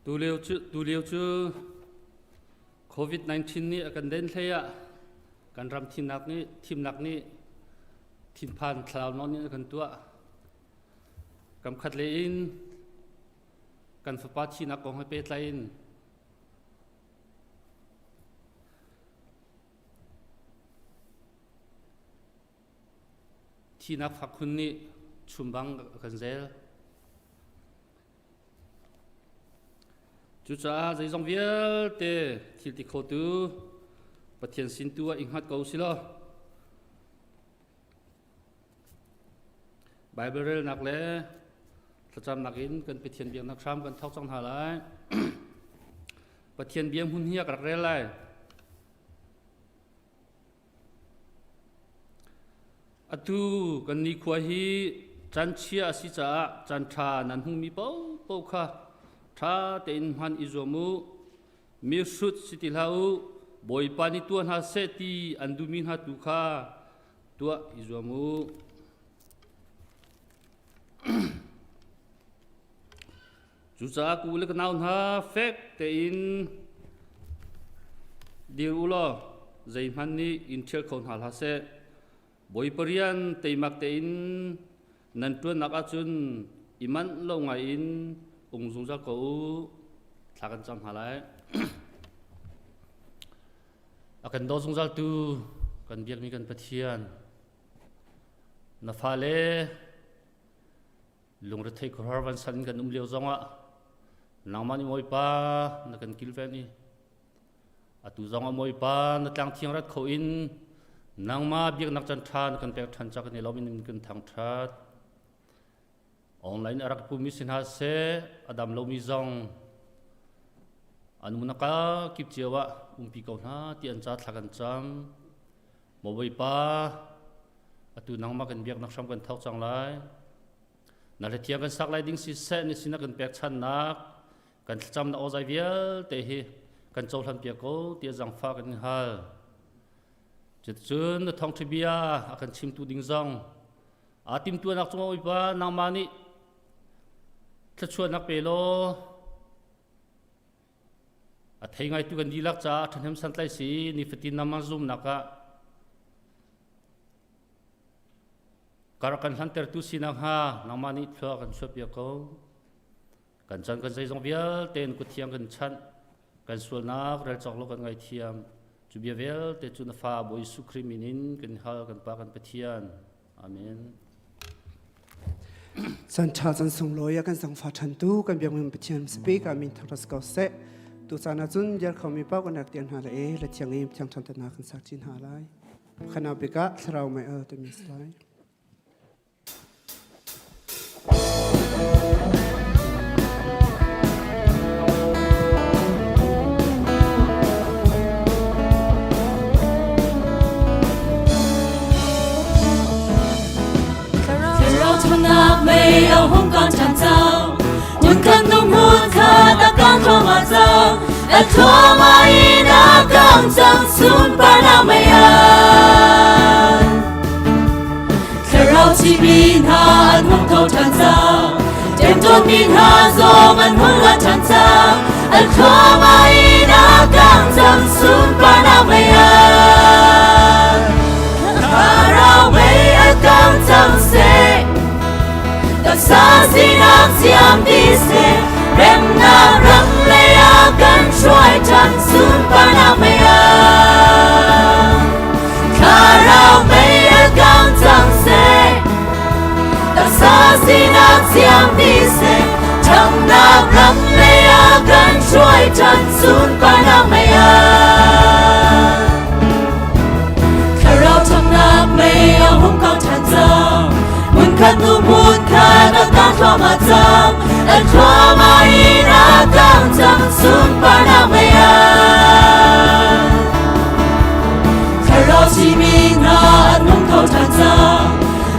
Tulio cu COVID-19 nih a kan den hlei ah kan ram thimnak nih thinphan thlarau nawn in a kan tuah. Kam khat lei in kan fapa thihnak kong he pehtlai in Thihnak fak khun nih chumbang a kan zel. Cucaah zeizong vialte thil ti khotu Pathian sin tu ah i hngat ko si law Bible relnak le thlacamnak in kan Pathian biaknak hram kan thawk cang hna lai. Pathian bia hmun hi a rak rel lai. Atu kan nikhua hi canchia a si caah caanṭha nan hmuhmi paohpaoh kha ṭha tein hman i zuam u. Mihrut si ti hlah u, Bawipa nih tuah hna seh ti an duhmi hna tu kha tuah i zuam u. Cucaah ka u le ka nau hna, fek tein dir u law zeihmanh nih in ṭhial kho hna hlah seh. Bawipa rian teimak tein nan ṭuannak ahcun i manh lo ngaiin um zungzal ko u. Thla kan cam hna lai. A kan daw zungzaltu kan biakmi kan Pathian, na fale Lungrethei khuahar vansan in kan um lio zongah nangmah nih Bawipa na kan kilven i atu zongah Bawipa na tlang thiang rat kho in nangmah biaknak can ṭha na kan pek ṭhan ca kan i lawm in kan thangṭhat. Online a rak pumi si hna seh, a dam lomi zong an munaka kip cio ah umpi ko hna ti an ca thla kan cam. Maw Bawipa, atu nangmah kan biaknak hram kan thawk cang lai. Na hlathiang kan sak lai ding siseh, ni sinah kan pekchannak, kan thlacamnak awzai vialte hi kan cohlan piak ko tiah zangfah kan in hal. Cuticun na thawngṭha bia a kan chimtu ding zong aa timtuanak cungah Bawipa nangmah nih thluachuahnak pe law A thei ngaitu kan dihlak caah ṭhahnem santlai si nifatin namang zumnak ah kar kan hlantertu si nakhnga nangmah nih thlua kan chuahpiak ko. Kan chan kan zeizong vialte in kut thiang kan chanh, kan sualnak rel cawk lo kan ngaithiam. Cu bia vialte cu na fa Bawi Jesuh Khrih min in kan hal kan Pa kan Pathian. Amen. Chan ṭha chan sunglawi a kan zangfa ṭhantu kan biakmi Pathian speak ah min thangṭhat ko seh. Tu caan ah cun diar khomi paoh kan rak tian hna le e la thiang i thiang ṭhan hna kan sak chin hna lai. Khana bik ah thlarau mei al timi si lai. Thlarau mei a hung kan ṭhan cang Hmun kan nu hmun kha a kang thluahmah cang A thluahmah in a kang cang sunparnak mei ah Thlarau thimi hna an hung tho ṭhan cang Ṭemṭawnmi hna zong an hung ra ṭhan cang An thluahmah in a kang cang sunparnak mei ah Thlarau mei a kang cang seh Taksa sinak thiam dih seh Remnak ram lei ah kan hruai ṭhan sunparnak mei ah Thlarau mei a kang cang seh Taksa sinak thiam dih seh Ṭhangnak ram lei ah kan hruai ṭhan sunparnak mei ah Thlarau ṭhangnak mei a hung kang ṭhan cang Hmunkhat hnu hmunkhat a kang thluahmah cang An thluahmah in a kang cang sunparnak mei ah Thlarau simi hna an hung tho ṭhan cang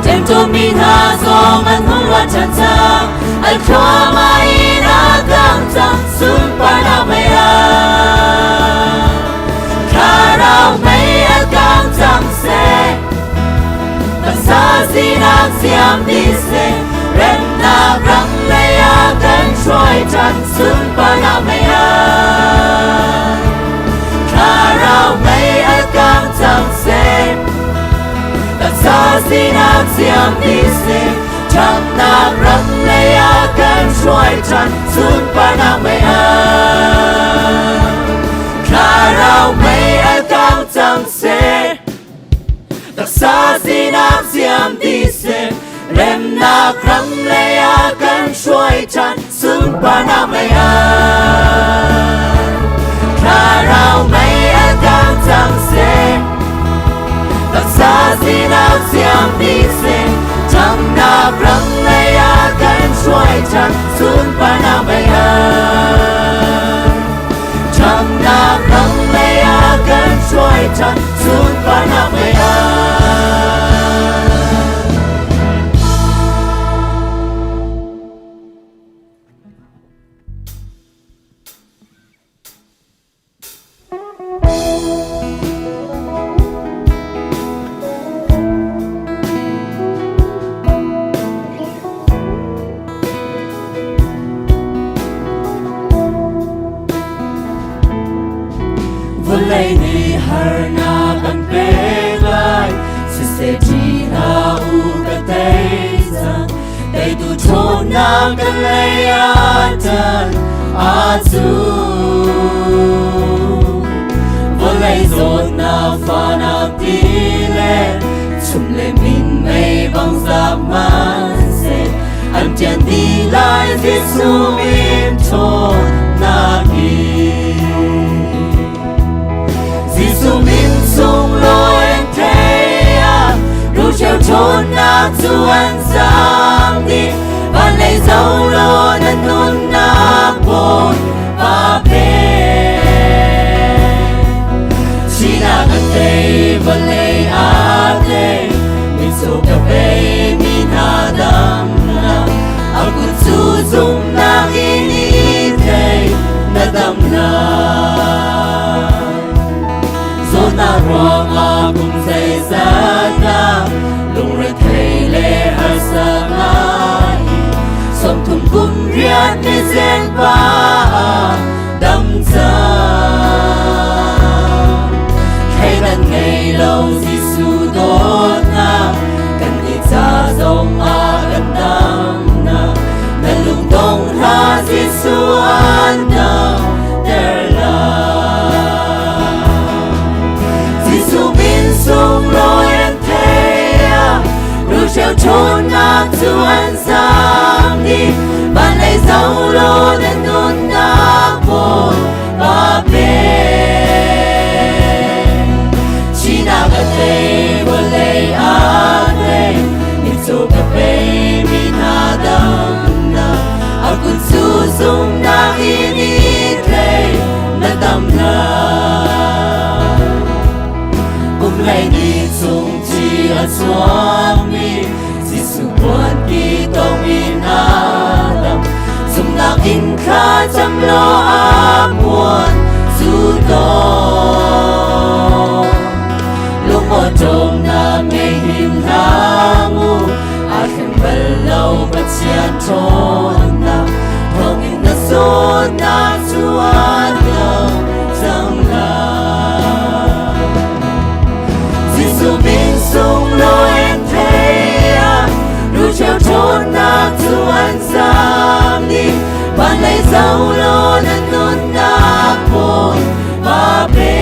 Ṭemṭawmmi hna zong an hung luat ṭhan cang An thluahmah in a kang cang sunparnak mei ah Thlarau mei a kang cang seh Taksa sinak siam dih seh Remnak ram lei ah kan hruai. ṭhan sunparnak mei ah. Thlarau mei a kang cang seh, taksa sinak siang dih seh, ṭhatnak ram lei ah kan hruai ṭhan sunparnak mei ah. Thlarau mei a kang cang seh, taksa sinak siam dih seh, remnak ram lei ah kan hruai ṭhan sunparnak mei ah. Thlarau mei a kang cang seh, taksa sinak siam dih seh, ṭhamnak ram lei ah kan hruai ṭhan sunparnak mei ah. Ṭhamnak ram lei ah kan hruai ṭhan sunparnak mei ah. Vawlei nih harnak an pek lai, siseh ṭih hlah u, ka tei cang. Teitu ṭhawnnak ka lei ah ṭan aa cu. Vawlei zawtnak fahnak ti le chum le minmei bang zak hmanhseh, an ṭian dih lai Jesuh min ṭhawnnak in. Jesuh min sunglawi an thei ah, ruhcheu ṭhawnnak cu an zam dih. Van lei zoh law na nunnak Bawipa pe. Thihnak a tei, vawlei aa tei, mitcaw ka bei mi hna damnak. A kut cu zumhnak in i thei, na dam lai. Zawtnak ruangah kum zeizat dah lungrethei le harsa ngai in 30 kum riat mizeng pa dam cang. Thleidan ngei lo Jesuh dawtnak kan i ca zong ah kan damnak. Na lungdong hlah, Jesuh an damter lai. Jesuh min sunglawi an thei ah, ruhcheu ṭhawnnak cu an zam dih. Van lei zoh law na nunnak Bawipa pe. Thihnak a tei, vawlei aa tei, mitcaw ka pei mi hna damnak. A kut cu zumhnak in i tlei, na dam lai. Kum 12 chung thi a chuakmi Jesuh puanki tong in a dam. Zumhnak in thla cam law a puan cu tawng. Lungawṭawmnak ngei hin hlah mu, aa thleng bal lo Pathian ṭhawnnak thawngin na zawtnak cu a dam cang lai. Jesuh min sunglawi an thei ah, ruhcheu ṭhawnnak cu an zam dih. Van lei zoh law na nunnak Bawipa pe.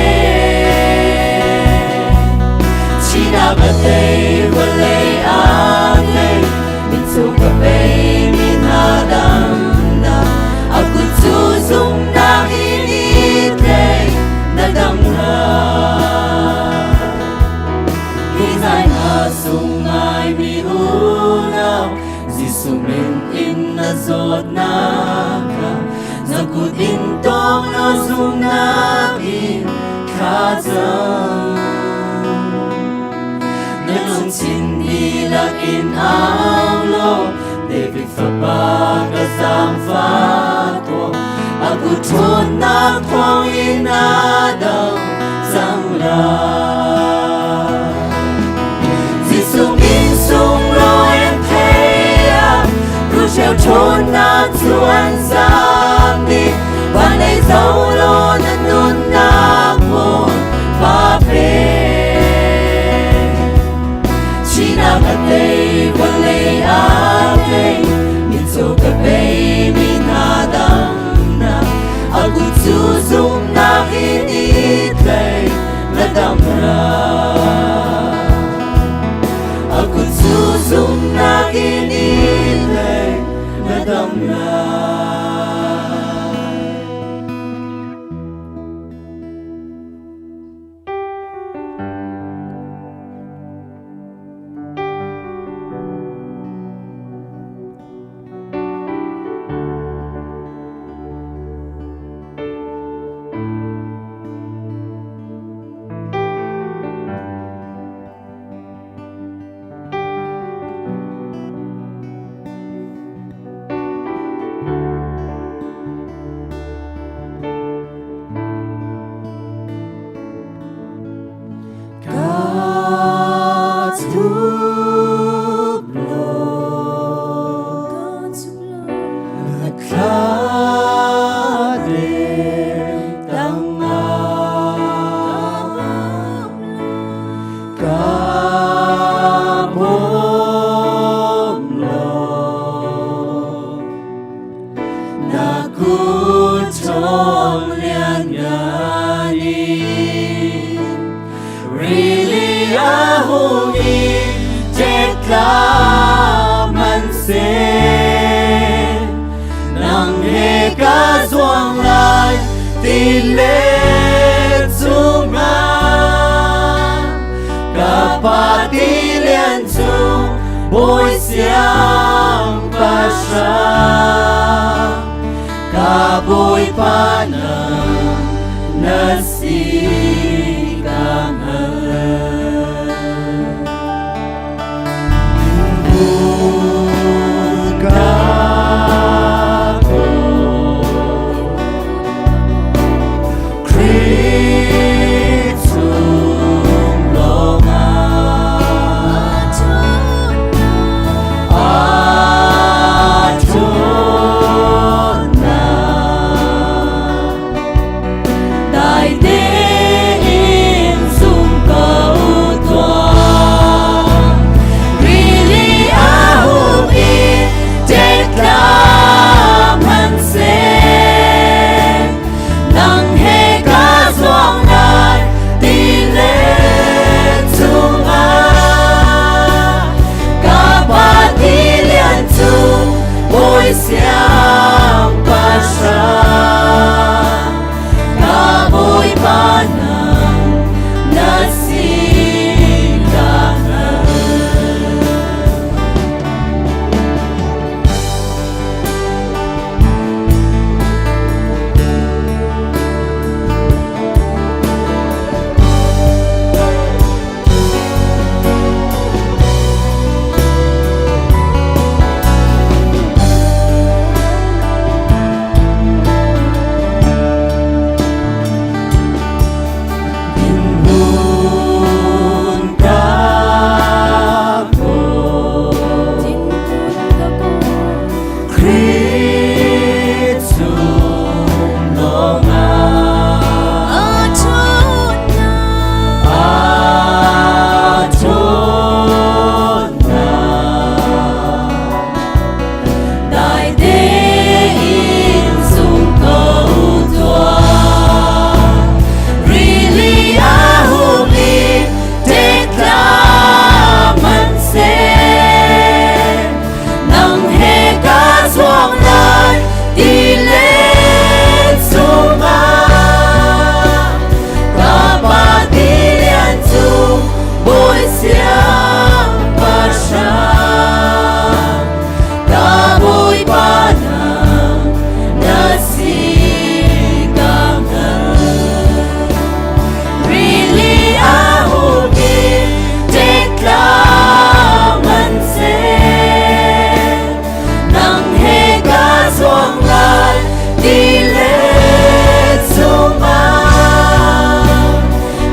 Thihnak a tei, vawlei aa tei, mitcaw ka pei mi hna damnak. A kut cu zumhnak in i tlei, na dam lai. Hi zai hna sung ngaimi unau, Jesuh min in na zawtnak kha na kut in tawng law zumhnak in thla cam. Na lungthin dihlak in au law, David fapa ka zaangfah tuah. A kut ṭhawnnak thawngin a dam cang lai. Jesuh min sunglawi an thei ah, ruhcheu ṭhawnnak cu an zam. Solo na nunnak hmun pa pe China ka tei vawlei a tei mitcaw ka bei mi hna damnak a kut cu zumhnak in i tlai na dam lai a kut cu zumhnak in i tlai na dam lai. Ka thup law na thla dem tangah ka bawm law na kut ṭhawng lianngan in rili a hung i ṭet-tla hmanhseh nang he ka zuang lai tilet chungah ka pa tilian chung bawi siangpahrang ka bawipa nang na si ka hngalh. Ka Khrih chung lawngah aa ṭhawnnak dai tein zum ko tuah. Rili a hung i ṭet-tla hmanhseh nang he ka zuang lai tilet chungah ka pa tilian cu bawi siangpahrang ka bawipa nang na si ka hngalh. Dinhmun ka kawl Khrih chung lawngah aa ṭhawnnak dai tein zum ko tuah. Rili a hung i ṭet-tla hmanhseh nang he ka zuang lai tilet chungah ka pa tilian cu bawi siangpahrang ka bawipa nang na si ka hngalh. Rili a hung i ṭet-tla hmanhseh nang he ka zuang lai tilet chungah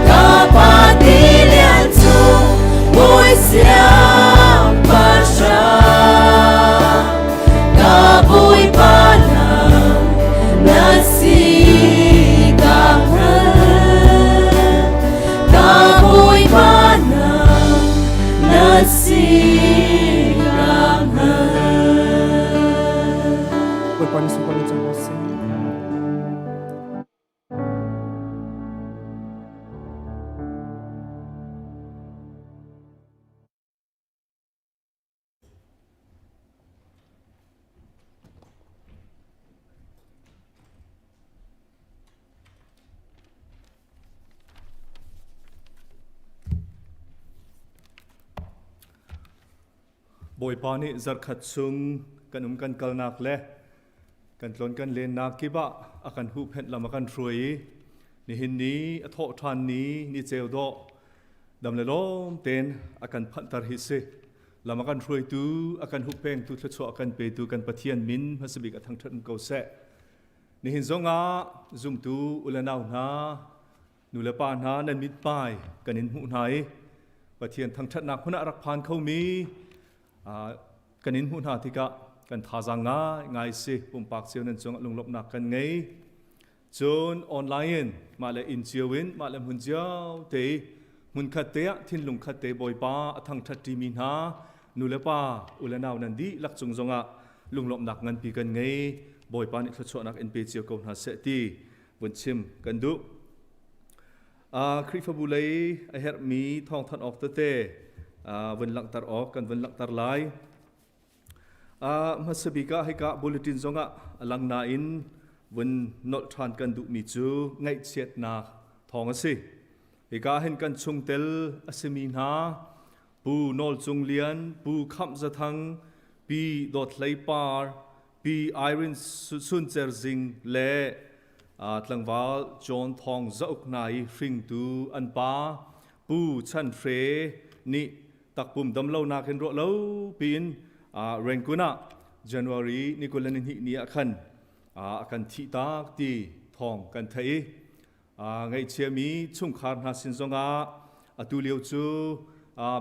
ka pa tilian cu bawi siangpahrang ka bawipa nang na si. ti ka hngalh. Bawipa nih sunparnak cang ko seh. Bawipa nih zarkhat chung kan um kan kalnak le kan tlawn kan lennak kip ah a kan huhphenh lam a kan hruai i nihin ni a thawh ṭhan ni ni ceu dawh dam le lawm tein a kan phanhter hi si. Lam a kan hruaitu, a kan huppengtu, thluachuah a kan petu kan Pathian min hmasabik a thangṭhat um ko seh. Nihin zongah zumtu u le nau hna, nu le pa hna nan mithmai kan in hmuh hna i Pathian thangṭhatnak hmun ah rak phan khomi kan in hmuh hna tikah kan thazaang ngai ngai si pumpak cio nan cungah lunglawmhnak kan ngei. Cun online in mah le inn cio in mah le hmun cio te hmunkhat te ah thinlung khat te Bawipa a thangṭhat ṭimi hna nu le pa u le nau nan dihlak cung zongah lunglawmhnak nganpi kan ngei. Bawipa nih thluachuahnak in pe cio ko hna seh ti vun chim kan duh. Khrihfabu lei a herhmi thawngthanh awk tete vun langhter awk kan vun langhter lai. Hmasa bik ah hika bulletin zongah a lang nain vun nolh ṭhan kan duhmi cu ngaihchiatnak thawng a si. Hika hin kan chungtel a simi hna Pu Nawl Cung Lian, Pu Khamh Za Thang, Pi Dawt Hlei Par, Pi Irene Sun Cer Zing le tlangval John Thawng Zauk hna i hringtu an pa Pu Chan Hre nih takpum damlonak in ruah lo piin Rangoon ah January ni 22 ni ah khan a kan thih tak ti thawng kan theih i ngaihchiami chungkhar hna sin zongah atu lio cu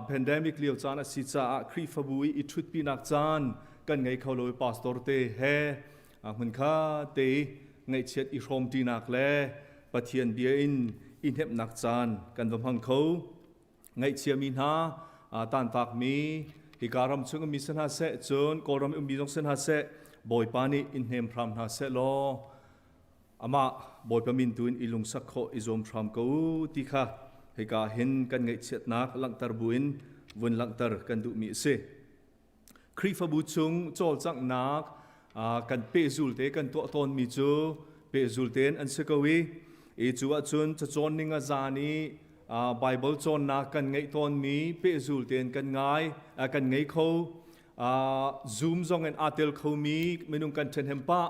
pandemic lio caan a si caah Khrihfabu i i ṭhutpinak caan kan ngei kho lo i pastor te he hmunkha te i ngaihchiat i hrawmṭinak le Pathian bia in i hnemhnak caan kan va hmang kho. Ngaihchiami hna tantakmi hika ram chung ummi si hna seh cun Kawlram ummi zong si hna seh Bawipa nih in hnem hram hna seh law amah Bawipa min tu in i lungsak khawh i zuam hram ko u ti kha hika hin kan ngaihchiatnak langhter buin vun langhter kan duhmi a si. Khrihfabu chung cawlcanghnak kan pehzul te kan tuah tawnmi cu pehzul tein an si ko i i cu ahcun cacawn ning a zan i Bible cawnnak kan ngeih tawnmi pehzul tein kan ngai kan ngei kho. Zoom zong in aa tel khomi minung kan ṭhenhem pah.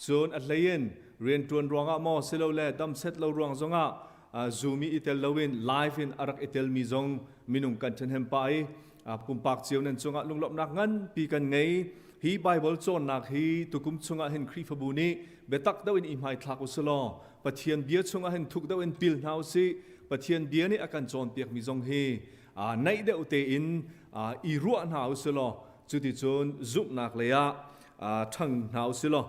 Cun a hlei in rianṭuan ruangah maw silole dam set lo ruang zongah Zoom i i tel loin live in a rak i telmi zong minung kan ṭhenhem pah i pumpak cio nan cungah lunglawmhnak nganpi kan ngei. Hi Bible cawnnak hi tukum chungah hin Khrihfabu nih biatak deuh in i hmaithlak u silaw Pathian bia chungah hin thuk deuh in pil hna u sih. Pathian bia nih a kan cawnpiakmi zong hi naih deuh tein i ruah hna u silaw cuticun zumhnak lei ah ṭhang hna u silaw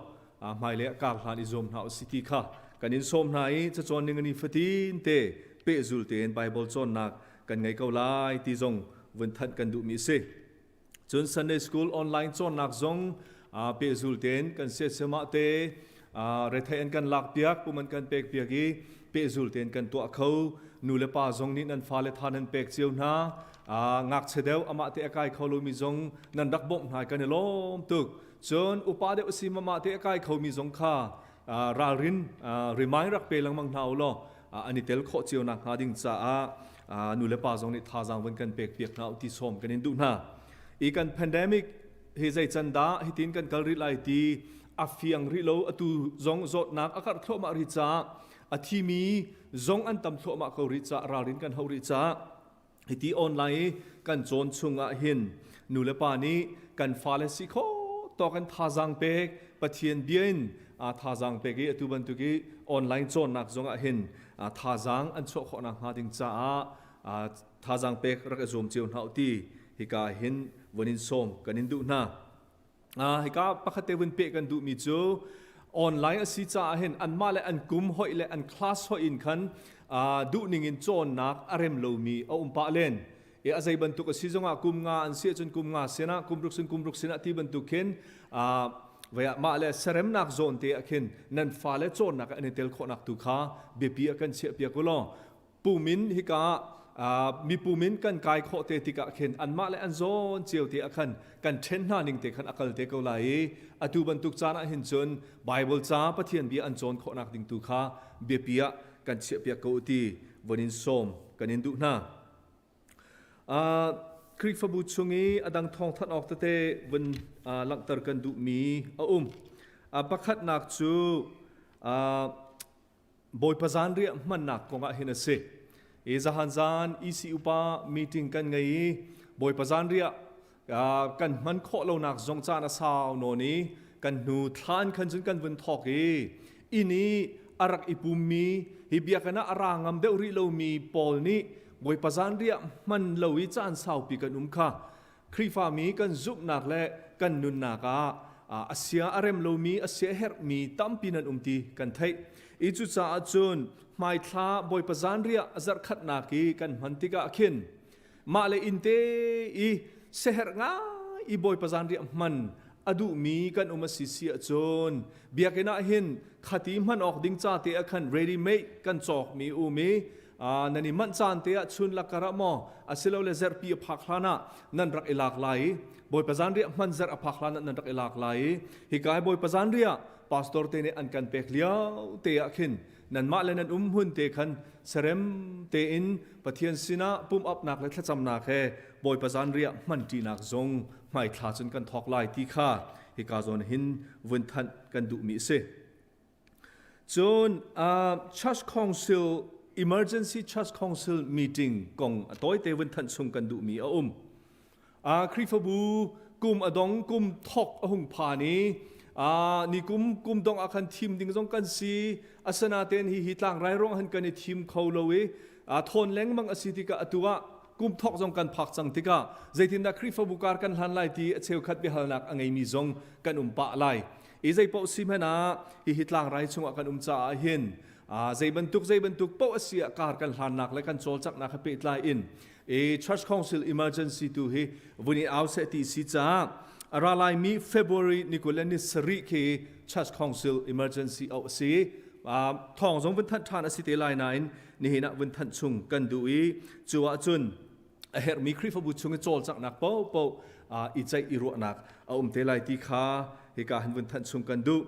hmailei ah kar hlan i zuam hna u si ti kha kan in sawm hna i cacawn ning ni fatin te pehzul tein Bible cawnnak kan ngei ko lai ti zong vun thanh kan duhmi a si. Cun Sunday School online cawnnak zong pehzul tein kan siasema te rethei an kan lak piak pum an kan pek piak i pehzul tein kan tuah kho. Nu le pa zong nih nan fale tha nan pek cio hna. Ngakchia deuh amah te a kai kho lomi zong nan rak bawmh hna kan i lawm tuk. Cun upa deuh si mama te a kai khomi zong kha ralrin remind rak pe lengmang hna u law an i tel khawh cio nak hnga ding caah nu le pa zong nih thazaang van kan pek piak hna u ti sawm kan in duh hna. I kan pandemic hi zei can dah hitin kan kal rih lai ti a fiang rih lo atu zong zawtnak a karh thluahmah rih caah a thimi zong an tam thluahmah ko rih caah ralrin kan hau rih caah hiti online i kan cawn chung ah hin nu le pa nih kan fale si kho tawk in thazaang pek Pathian bia in thazaang pek i atu bantuk i online cawnnak zong ah hin thazaang an chuah khawh nakhnga ding caah thazaang pek rak i zuam cio hna u ti hika hin von in sawm kan in duh hna. Hika pakhat te vun peh kan duhmi cu online a si caah hin anmah le an kum hoih le an class hoih in khan duhning in cawnnak a rem lomi a um pah len. E a zei bantuk a si zongah kum nga an si ahcun kum nga sinah kum ruk sin kum ruk sinah ti bantuk khin vaya mah le seremnak zawn te ah khin nan fale cawnnak ah an i tel khawhnak tu kha biapi ah kan chiah piak u law pumin hika mipu min kan kai khawh te tikah khin anmah le an zawn cio te ah khan kan ṭhen hna ning te khan a kal te ko lai i atu bantuk caan ah hin cun Bible ca Pathian bia an cawn khawhnak ding tu kha biapi ah kan chiahpiak ko ti von in sawm kan in duh hna. Khrihfabu chung i a dang thawngthanh awk tete vun langhter kan duhmi a um. Pakhatnak cu Bawipa zanriah hmannak kongah hin a si. I zahan zan EC upa meeting kan ngei i Bawipa zanriah kan hman khawh lonak zong caan a sau nawn i kan hnu thlan khan cun kan vun thawk i inn i a rak i pummi hi biakinn ah a ra ngam deuh rih lomi pawl nih Bawipa zanriah hman lo i caan saupi kan um kha Khrihfami kan zumhnak le kan nunnak ah a sia a rem lomi a sia herhmi tampi nan um ti kan theih. I cucaah cun hmaithla Bawipa zanriah a zarhkhatnak i kan hman tikah khin mah le innte i siaherh ngai i Bawipa zanriah hman a duhmi kan um a si si ahcun biakinn ah hin khati hman awk ding ca te ah khan ready made kan cawkmi um i nan i manh caan te ah chun lakar ah maw asilole zerpi a phak hlan ah nan rak i lak lai i Bawipa zanriah hman zerh a phak hlan ah nan rak i lak lai i hika hi Bawipa zanriah pastor te nih an kan pek lio te ah khin nanmah le nan um hmun te khan serem tein Pathian sinah pum upnak le thlacamnak he Bawipa zanriah hman ṭinak zong hmaithla cun kan thawk lai ti kha hika zawn hin vun thanh kan duhmi a si. Cun Church Council Emergency Church Council meeting kong a tawite vun thanh chung kan duhmi a um. Khrihfabu kum a dong kum thok a hung phan i ni kum kum dong ah khan thim ding zong kan si asanaten hi hi tlangrai ruang han kan i thim kho lo i thawn lengmang a si tikah atu ah kum thok zong kan phak cang tikah zeitindah Khrihfabu kar kan hlan lai ti a cheukhat biahalnak a ngeimi zong kan um pah lai. I zei paoh si hmanh ah hihi tlangrai chungah kan um caah hin zei bantuk zei bantuk paoh a si ah kar kan hlannak le kan cawlcanghnak he pehtlai in i Church Council emergency tu hi vun i au seh ti si caah a ra laimi February ni 20 le ni sarih khi Church Council emergency auh a si. Thawng zong vun thanh ṭhan a si te lai nain nihin ah vun thanh chung kan duh i cu ahcun a herhmi Khrihfabu chung i cawlcanghnak paohpaoh i ceih i ruahnak a um te lai ti kha hika han vun thanh chung kan duh.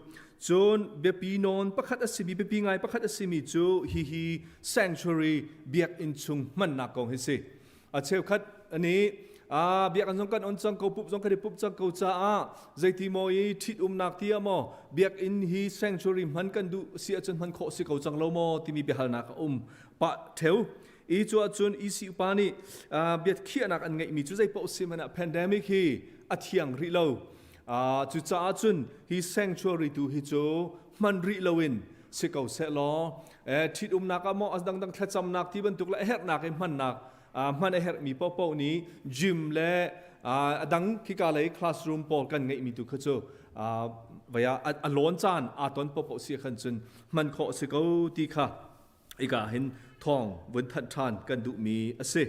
Cun biapi nawn pakhat a simi biapi ngai pakhat a simi cu hihi sanctuary biakinn chung hmannak kong hi si. A cheukhat ani biakinn zong kan on cang ko pup zong kan i pup cang ko caah zeiti maw i ṭhit umnak ti ah maw biakinn hi sanctuary hman kan duh si ahcun hman khawh si ko cang lo maw timi biahalnak a um pah ṭheu. I cu ahcun EC upa nih biakhiahnak an ngeihmi cu zeipaoh si hmanh ah pandemic hi a thiang rih lo. Cucaah cun hi sanctuary tu hi cu hman rih loin si ko seh law ṭhitumnak ah maw a dangdang thlacamnak ti bantuk le a herhnak i hmannak hman a herhmi paohpaoh nih gym le a dang khika lei classroom pawl kan ngeihmi tu kha cu vaya a lawn caan aa ton paohpaoh si khan cun hman khawh si ko ti kha Hika hin thawng vun thanh ṭhan kan duhmi a si.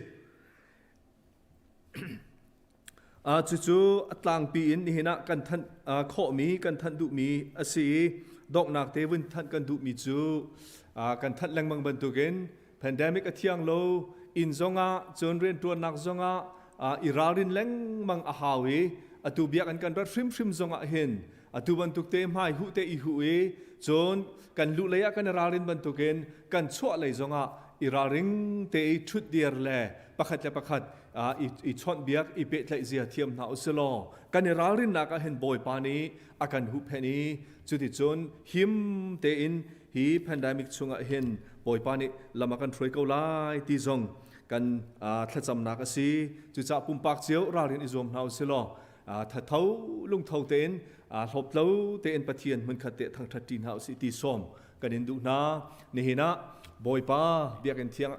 Cucu a tlangpi in nihin ah kan thanh khawhmi, kan thanh duhmi a si i donghnak te vun thanh kan duhmi cu kan thanh lengmang bantukin pandemic a thiang lo, inn zongah cun rianṭuannak zongah i ralrin lengmang a hau i atu biakinn kan rat hrimhrim zongah hin Atu bantuk te hmai huh te i huh i cun kan luh lei ah kan i ralrin bantukin kan chuah lei zongah i ralring te i ṭhut dir le pakhat le pakhat i chawnhbiak i pehtlaih zia thiam hna usilaw kan i ralrinnak ah hin Bawipa nih a kan huhphenh i cuticun him tein hi pandemic chungah hin Bawipa nih lam a kan hruai ko lai ti zong kan thlacamnak a si. Cucaah pumpak cio ralrin i zuam hna usilaw thatho lungtho tein hlawptlo tein Pathian hmunkhat te thangṭhat ṭi hna usih ti sawm kan in duh hna. Nihin ah Bawipa biakinn thiang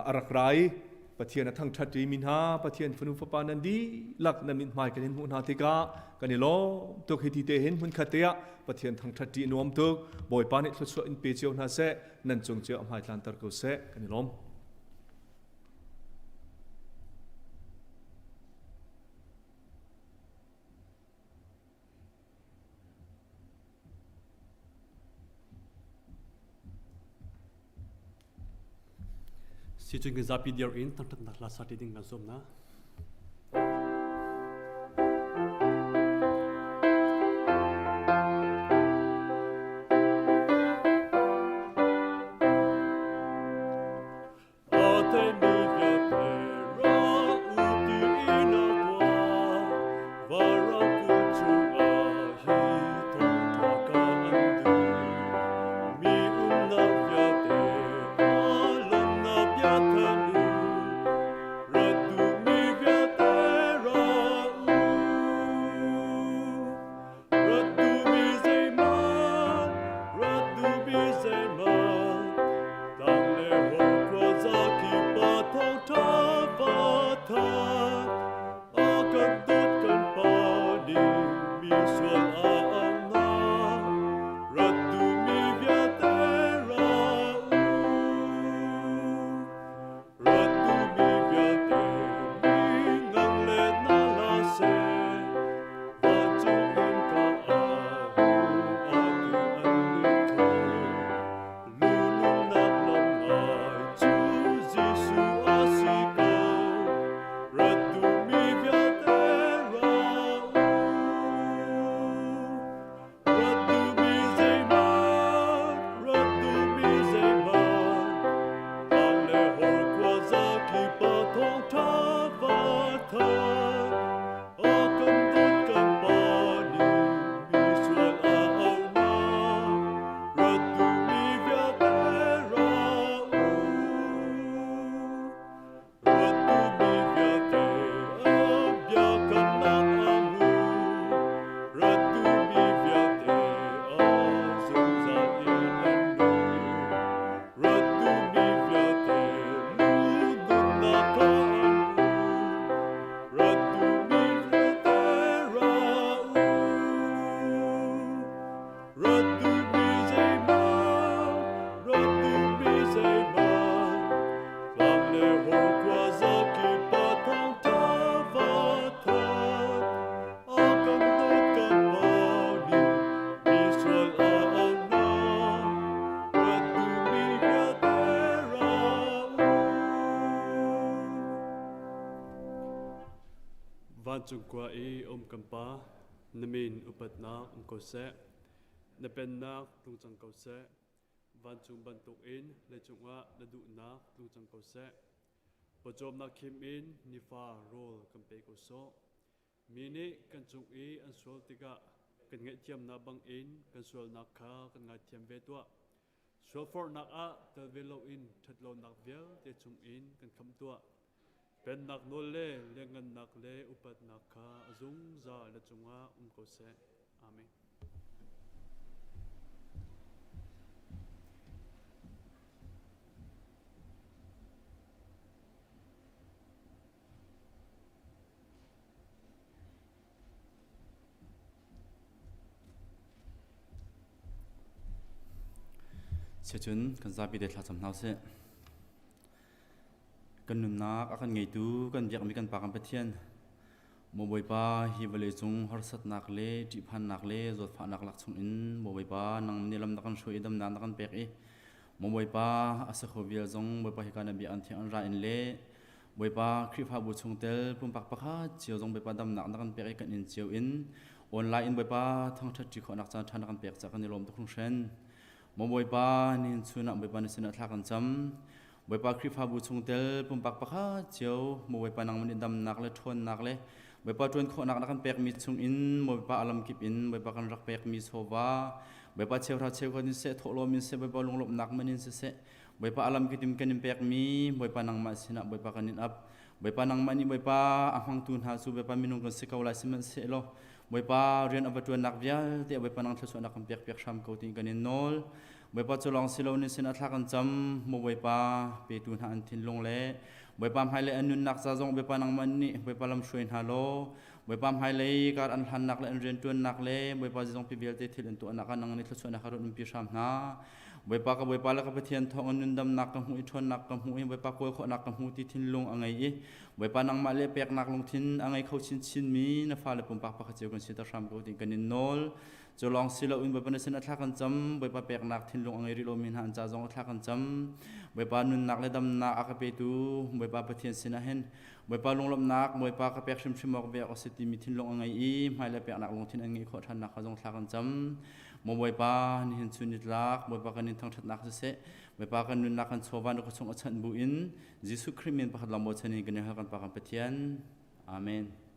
a rak ra i Pathian a thangṭhat ṭi mi hna Pathian fanu fapa nan dihlak nan mithmai kan in hmuh hna tikah kan i lawm tuk hi ti te hin hmunkhat te ah Pathian thangṭhat ṭi nuam tuk Bawipa nih thluachuah in pe cio hna seh nan cung cio a hmai tlanter ko seh kan i lawm. Sicun kan zapi dir in thangṭhatnak hla sa ṭi ding kan sawm hna. Vancung khua i um kan Pa, na min upatnak um ko seh. Na pennak tlung cang ko seh. Vancung bantukin leicung ah na duhnak tlung cang ko seh. Pawcawmnak khim in nifa rawl kan pe ko sawh. Mi nih kan cung i an sual tikah kan ngaihthiamnak bangin kan sualnak kha kan ngaithiam ve tuah. Sualforhnak ah tel ve loin ṭhatlonak vialte chungin kan khamh tuah. Pennak nawl le lianhngannak le upatnak kha a zungzal na cungah um ko seh. Amen. Sicun kan zapi te thlacam hna usih. Kan nunnak a kan ngeitu kan biakmi kan Pa kan Pathian Maw Bawipa hi vawlei cung harsatnak le ṭihphannak le zawtfahnak lak chungin Maw Bawipa nang nih lam na kan hruai i damnak na kan pek i Maw Bawipa a si kho vial zong Bawipa hika na bia an thiang an ra in le Bawipa Khrihfabu chungtel pumpak pakhat cio zong Bawipa damnak na kan pek i kan inn cio in online in Bawipa thangṭhat ṭi khawhnak caan ṭha na kan pek caah kan i lawm tuk hringhran. Maw Bawipa nihin chun ah Bawipa na sinah thla kan cam. Bawipa Khrihfabu chungtel pumpak pakhat cio maw Bawipa nangmah nih damnak le ṭhawnnak le Bawipa ṭuan khawhnak na kan pekmi chungin maw Bawipa a lamkip in Bawipa kan rak pekmi chawva Bawipa cheuhra cheukhat in seh thawhlawm in seh Bawipa lunglawmhnak man in siseh Bawipa a lamkip in kan in pekmi Bawipa nangmah sinah Bawipa kan in ap Bawipa nangmah nih Bawipa a hmangtu hna cu Bawipa minung kan si ko lai sihmanhsehlaw Bawipa rian a va ṭuannak vialte Bawipa nang thluachuahnak kan pek piak hram ko tiin kan in nawl. Bawipa cu lawng si lo nin sin a thla kan cam maw Bawipa petu hna an thinlung le Bawipa hmailei an nunnak ca zong Bawipa nangmah nih Bawipa lam hruai hna law Bawipa hmailei kar an hlannak le an rianṭuannak le Bawipa zong pi vialte thil an tuahnak ah nang nih thluachuahnak a run umpi hram hna. Bawipa ka Bawipa le ka Pathian thawngin nundamnak ka hmuh i ṭhawnnak ka hmuh i Bawipa kawl khawhnak ka hmu ti thinlung a ngei i Bawipa nangmah le peknak lungthin a ngei kho chinchinmi na fale pumpak pakhat cio kan siter hram ko tiin kan in nawl. Cu lawng si loin Bawipa na sin a thla kan cam, Bawipa peknak thinlung a ngei rih lomi hna an ca zong a thla kan cam. Bawipa nunnak le damnak a ka petu Bawipa Pathian sinah hin Bawipa lunglawmhnak Bawipa ka pek hrimhrim awk ve awk a si timi thinlung a ngei i hmailei peknak lungthin an ngeih khawh ṭhannak kha zong thla kan cam. Maw Bawipa, nihin chun nitlak Bawipa kan in thangṭhatnak siseh, Bawipa kan nunnak kan chawva na khuachung a chanh bu in Jesuh Khrih min pakhat lawng bochan in kan i hal kan Pa kan Pathian. Amen.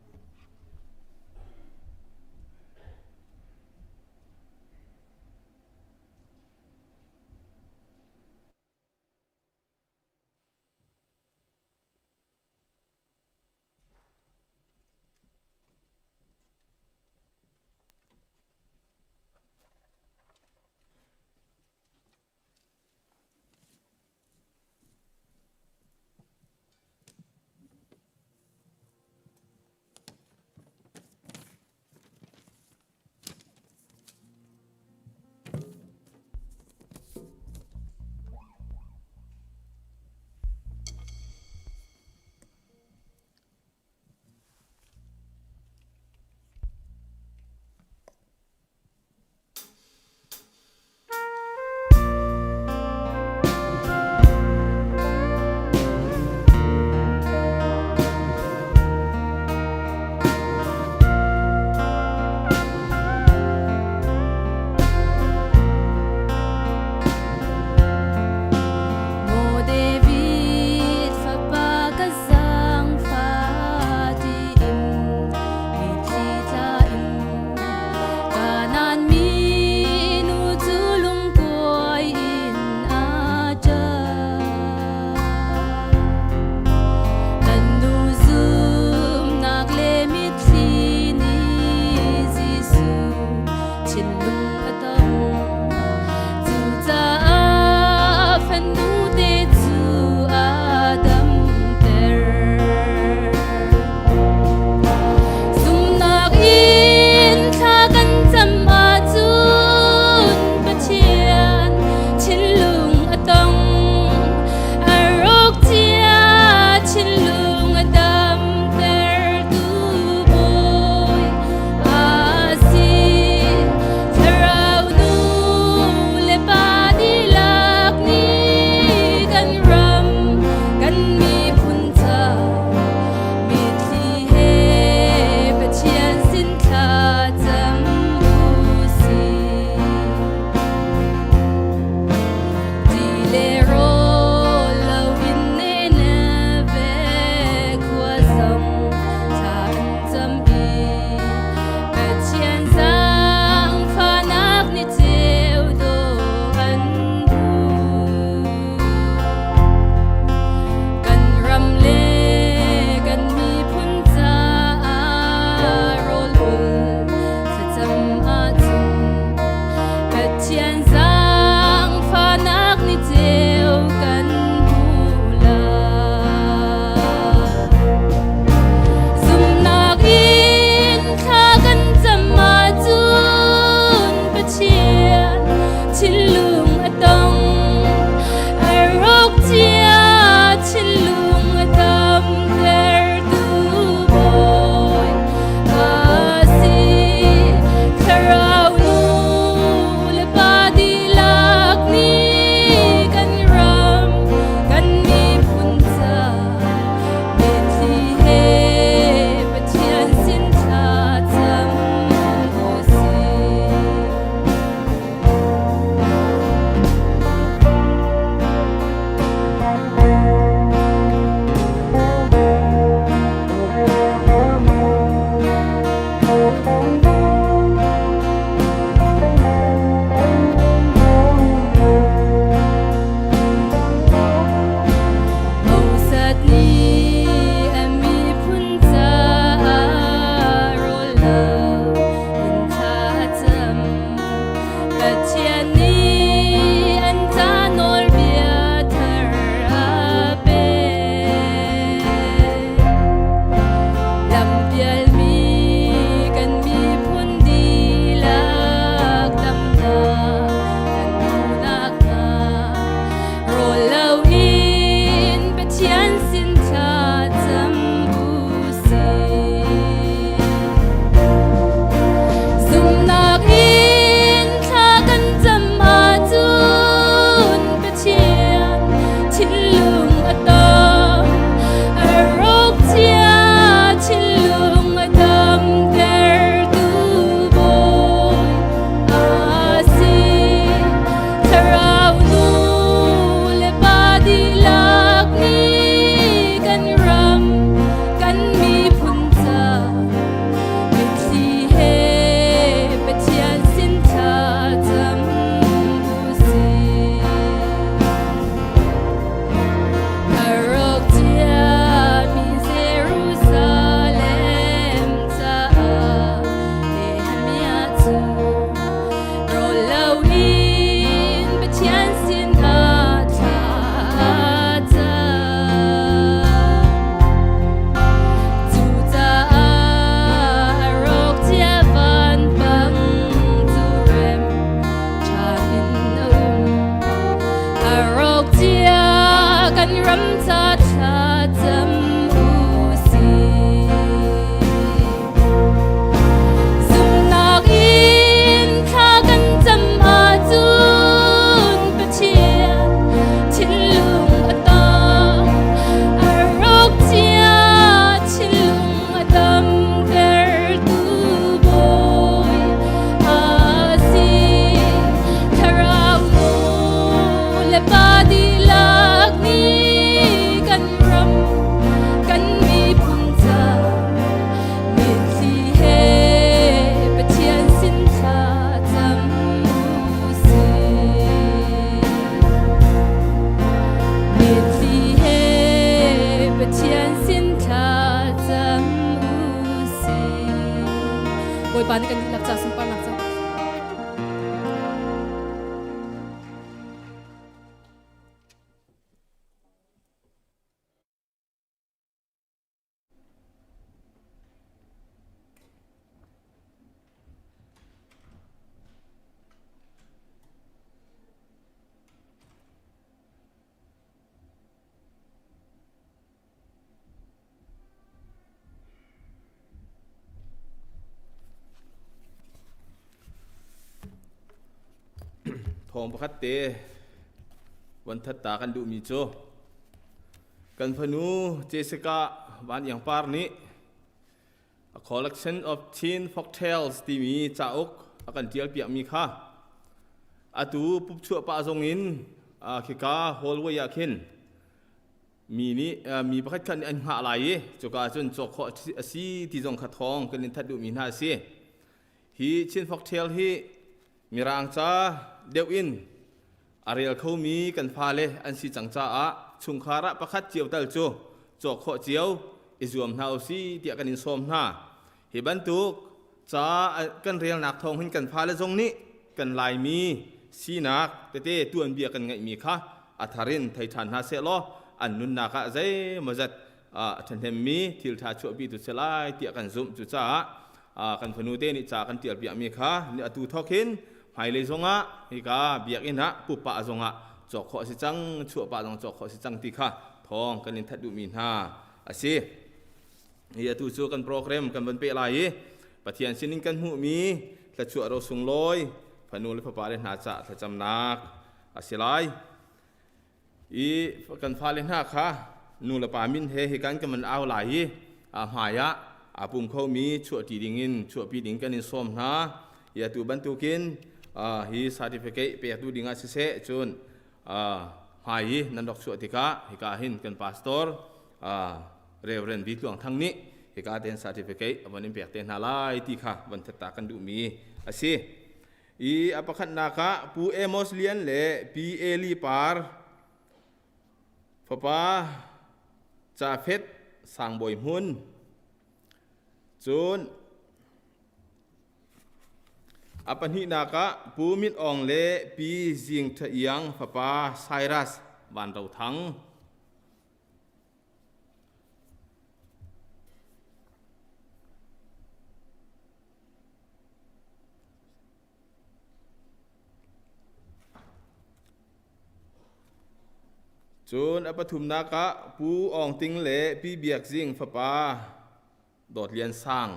Bawipa nih kan dihlak ca sunparnak cang. Thawng pakhat te von that ta kan duhmi cu kan fanu Jessica Van Iang Par nih A Collection of Chin Folktales timi cauk a kan ṭial piakmi kha atu pupchuah pah zong in khika hallway ah khin mi nih mi pakhat khat nih an hngah lai i cuka ahcun cawk khawh a si ti zong kha thawng kan in that duhmi hna a si. Hi Chin Folktale hi Mirang ca deuh in a rel khomi kan fale an si cang caah chungkhar ah pakhat cio tal cu cawk khawh cio i zuam hna usih tiah kan in sawm hna. Hi bantuk ca kan relnak thawng hin kan fale zong nih kan Laimi sinak tete tuanbia kan ngeihmi kha a thar in thei ṭhan hna sehlaw an nunnak ah zeimawzat a ṭhahnemmi thil ṭha chuahpi tu si lai tiah kan zumh. Cucaah kan fanu te nih ca kan ṭial piakmi kha atu thawk hin hmailei zongah hika biakinn ah pupa zongah cawk khawh a si cang, chuahpah zong cawk khawh a si cang ti kha thawng kan in that duhmi hna a si. Hi atu cu kan program kan van peh lai i Pathian sinin kan hmuhmi thluachuah ro sunglawi fanu le fapa le hna cah thlacamnak a si lai. I kan fale hna kha nu le pa min he hikan kan van au lai i a hmai ah aa pum khomi chuahṭi dingin chuahpi ding kan in sawm hna. Hi atu bantukin hi certificate pektu dingah siseh cun hmai i nan rak chuah tikah hika hin kan pastor Reverend V Tluang Thang nih hika ten certificate a von in pek te hna lai ti kha von that ta kan duhmi a si. I a pakhatnak ah Pu Amos Lian le Pi Eli Par fapa Jafet Sangbawi Hmun cun a pahnihnak ah Pu Mit Awng le Pi Zing Tha Iang fapa Cyrus Van Ro Thang. Cun a pathumnak ah Pu Awng Ting le Pi Biak Zing fapa Dawt Lian Sang.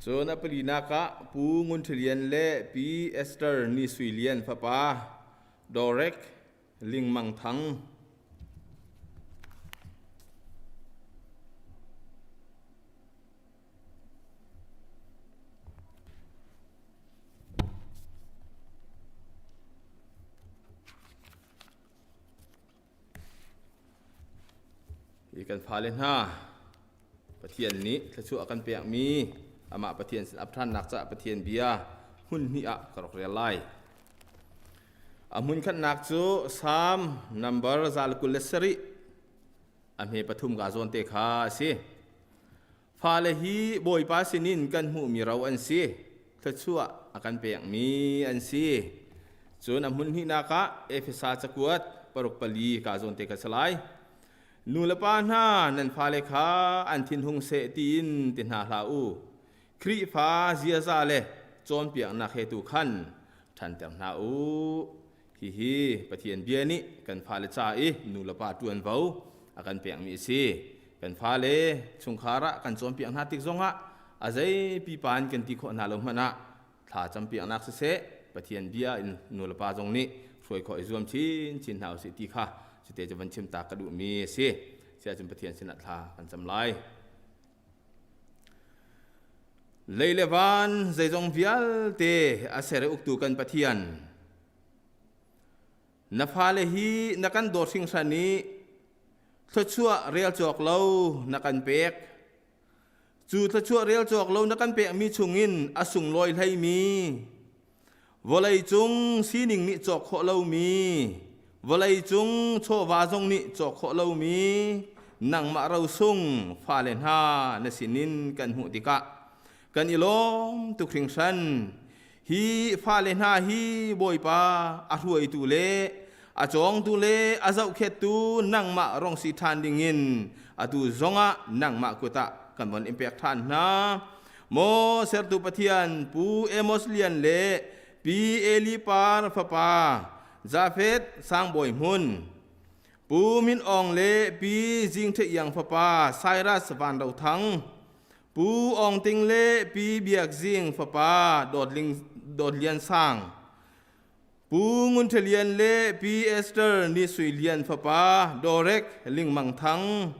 Cun a palinak ah Pu Ngun Ṭha Lian le Pi Esther Ni Sui Lian fapa Dorek Ling Mang Thang. Hi kan fale hna Pathian nih thluachuah a kan pekmi amah Pathian sin ap ṭhannak caah Pathian bia hmun hnih ah ka rak rel lai. A hmun khatnak cu Salm number 127 a hme pathum ka zawn te kha a si. Fale hi Bawipa sinin kan hmuhmi ro an si. Thluachuah a kan pekmi an si. Cun a hmun hnihnak ah Efesa cakuat paruk pali ka zawn te kha si lai. Nu le pa hna nan fale kha an thinhung seh tiin ti hna hlah u. Khrihfa ziaza le cawnpiaknak he tu khan ṭhanter hna u. Hihi Pathian bia nih kan fale ca i nu le pa ṭuanvo a kan pekmi a si. Kan fale chungkhar ah kan cawnpiak hna tik zongah a zei pipa in kan ti khawh hna lo hmanh ah thla campiaknak siseh Pathian bia in nu le pa zong nih hruai khawh i zuam chinchin hna usih ti kha cute cu van chim ta ka duhmi a si. Siahcun Pathian sinah thla kan cam lai. Lei le van zeizong vialte a ser i uktu kan Pathian, na fale hi na kan dawt hringhran i Thluachuah rel cawk lo na kan pek. Cu thluachuah rel cawk lo na kan pekmi chungin a sunglawi hleimi vawlei cung sining nih cawk khawh lomi vawlei cung chawva zong nih cawk khawh lomi nangmah rosung fale hna na sinin kan hmuh tikah kan i lawm tuk hringhran. Hi fale hna hi Bawipa a hruaitu le a cawngtu le a zohkhettu nangmah rong si ṭhan dingin atu zongah nangmah kut ah kan von in pek ṭhan hna. Maw sertu Pathian Pu Amos Lian le Pi Eli Par fapa Jafet Sangbawi Hmun, Pu Min Aung le Pi Zing Ṭhe Iang fapa Cyrus Van Ro Thang, Pu Aung Ting le Pi Biak Zing fapa Dawt, Ling, Dawt Lian Sang, Pu Ngun Ṭha Lian le Pi Esther Ni Sui Lian fapa Dorek Ling Mang Thang,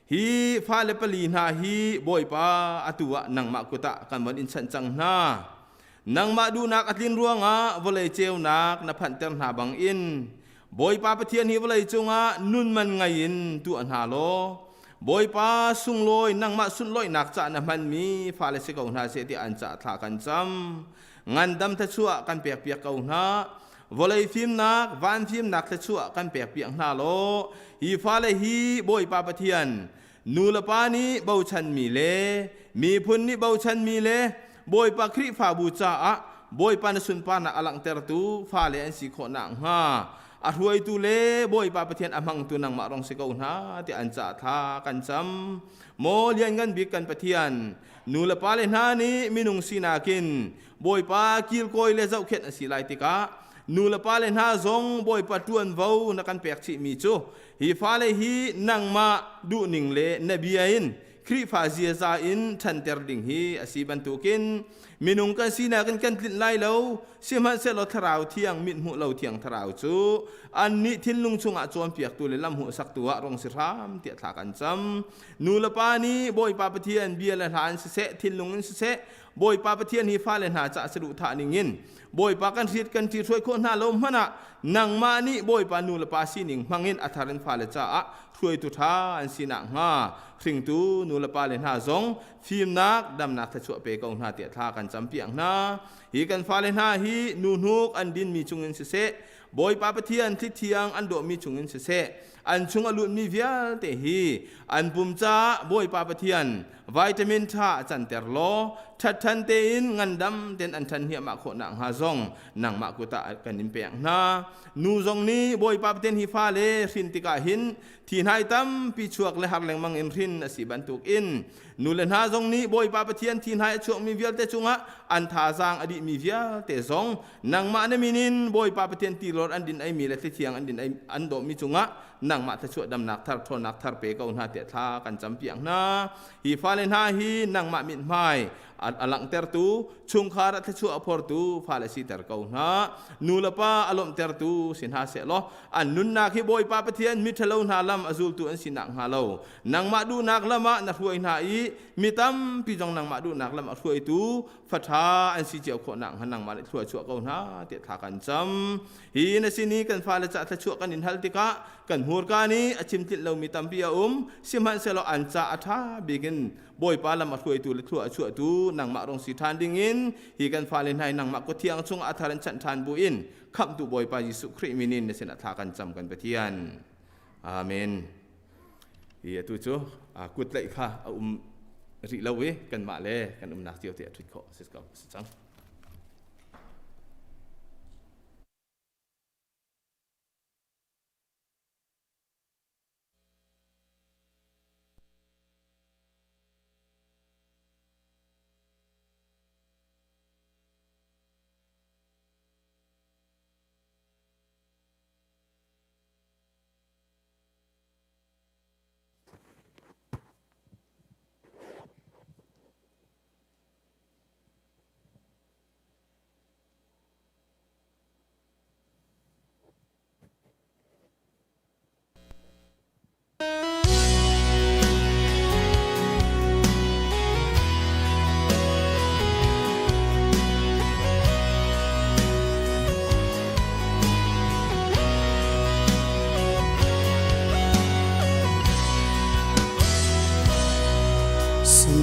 hi fale pali hna hi Bawipa atu ah nangmah kut ah kan von in chanh cang hna. Nangmah duhnak a tlin ruangah vawlei ceunak na phanhter hna bangin Bawipa Pathian hi vawlei cungah nun man ngei in tuah hna law Bawipa sunglawi nangmah sunlawinak cah na hmanmi fale si ko hna seh tiah an cah thla kan cam. Ngandam thluachuah kan pekpiak ko hna. Vawlei fimnak, van fimnak thluachuah kan pekpiak hna law hi fale hi Bawipa Pathian nu le pa nih bochanmi le miphun nih bochanmi le Bawipa Khrihfabu caah Bawipa na sunparnak a langhtertu fale an si khawh nakhnga a hruaitu le Bawipa Pathian a hmangtu nangmah rong si ko hna tiah an cah thla kan cam. Maw lianngan bik kan Pathian, nu le pale hna nih minung sinak in Bawipa kilkawi le zohkhenh a si lai tikah nu le pale hna zong Bawipa ṭuanvo na kan pek chihmi cu hi fale hi nangmah duhning le na bia in Khrihfa ziaza in ṭhanter ding hi a si bantukin minung kan sinak in kan tlinh lai lo sihmanhsehlaw thlarau thiang mithmuh lo thiang thlarau cu annih thinlung chungah cawnpiaktu le lam hmuhsaktu ah rong si hram tiah thla kan cam. Nu le pa nih Bawipa Pathian bia le hla in siseh thinlung in siseh Bawipa Pathian hi fale hna caah saduhthah ningin Bawipa kan hriat kan ṭihruai khawh hna lo hmanh ah nangmah nih Bawipa nu le pa sining hmangin a thar in fale caah hruaitu ṭha an si nakhnga hringtu nu le pa le hna zong fimnak damnak thluachuah pe ko hna tiah thla kan campiak hna. Hi kan fale hna hi nu hnuk an dinmi chungin siseh Bawipa Pathian thlithiang an dawhmi chungin siseh an chung a lutmi vialte hi an pum caah Bawipa Pathian vitamin ṭha a canter law ṭhatṭhan tein ngandam ten an ṭhan hniahmah khawh nakhnga zong nangmah kut ah kan in pek hna. Nu zong nih Bawipa Pathian hi fale hrin tikah hin thi hnai tampi chuak le har lengmang in hrin a si bantukin nu le hna zong nih Bawipa Pathian thi hnai a chuakmi vialte cungah an thazaang a dihmi vialte zong nangmah na min in Bawipa Pathian tilawr an din eimi le thlithiang an din ei an dawhmi cungah nangmah thluachuah damnak thar ṭhawnnak thar pe ko hna tiah thla kan campiak hna. Hi fale hna hi nangmah mithmai a langhtertu chungkhar ah thluachuah a phortu fale siter ko hna. Nu le pa a lawmhtertu si hna seh law an nunnak hi Bawipa Pathian miṭhalo hna lam a zultu an si nakhnga lo nangmah duhnak lam ah na hruai hna i mi tampi zong nangmah duhnak lam a hruaitu faṭha an si cio khawh nakhnga nangmah nih thlua chuah ko hna tiah thla kan cam. Hi na sin i kan fale cah thluachuah kan in hal tikah kan hmurka nih a chim tlinh lomi tampi a um sihmanhsehlaw an ca a ṭha bik in Bawipa lam a hruaitu le thlua a chuahtu nangmah rong si ṭhan dingin hi kan fale hna hi nangmah kuthiang chungah a thar in chanh ṭhan buin khamhtu Bawipa Jesuh Khrih min in na sinah thla kan cam kan Pathian. Amen. Hi atu cu kut tlaih kha a um rih lo i kanmah le kan umnak cio te a ṭhut khawh a si ko si cang.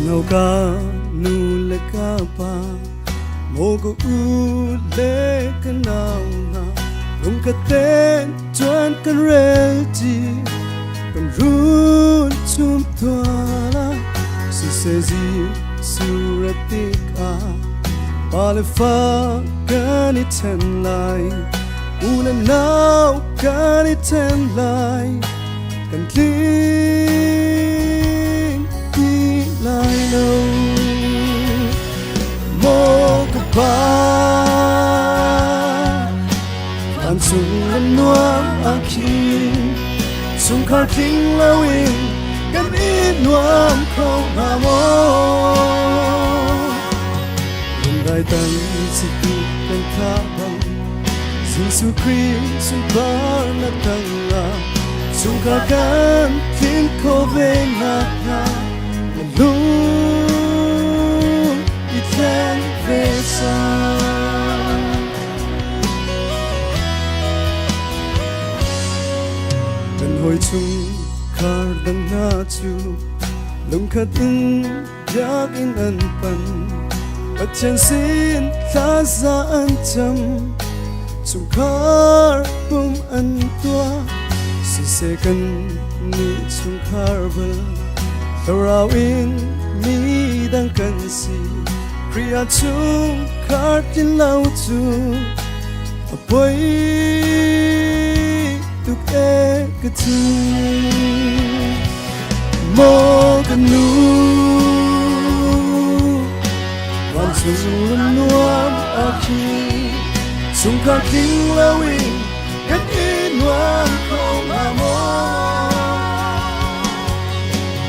No ka nu le ka pa mo ko u le ka nau na lung ka ten chuan kan rel chi kan run chum thua la si se zi suratik a pa le fa kan i then lai u le nau kan i then lai kan tling ti lai lo Maw ka pa vancung lam nuam a khi chungkhar tling loin kan i nuam kho hnga maw lungdai tang situ kan tha bang Jesuh Khrih sunparnak tangah chungkhar kan tlin kho ve nakhnga na lung i thleng ve cang. Kan hawi chungkhar dang hna cu lungkhat in biakinn an pan Pathian sin thlaza an cam chungkhar pum an tuah siseh kan nih chungkhar bal thlarau in mi dang kan si Khrih ah chungkhar tlin lo cu a poi tuk e ka ti Maw ka nu vancung nuam a khi chungkhar tling loin kan i nuam kho hnga maw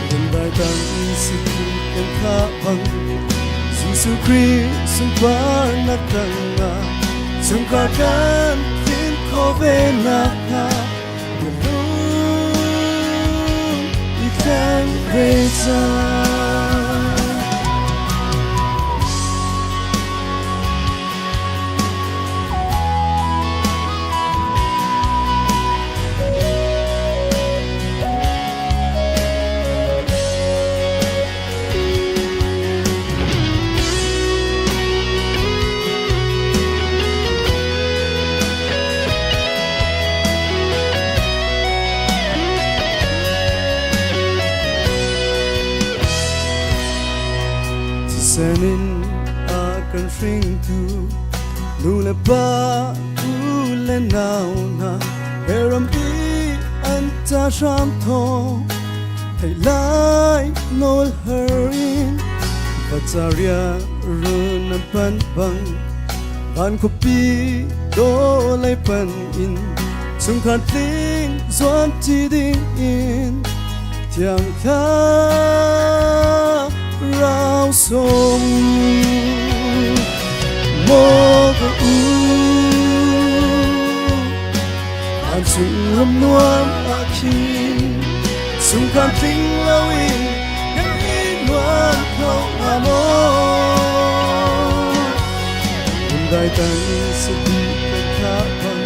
Lungdai tang si kan kha bang Jesuh Khrih sunparnak tangah chungkhar kan tlin kho ve nakhnga Thisen in a kan hringtu nu le pa u le nau hna he rampi an ca hram thawng Thei lai nawl har in Pacaria run an pan bang Van khuapi do lei pan in Chungkhar tling zuam ti ding in Thiang thlarau sung Maw ka u Van cung ram nuam ah khin chungkhar tling loin kan i nuam kho hnga maw? Lungdai tang sati kan thlah bang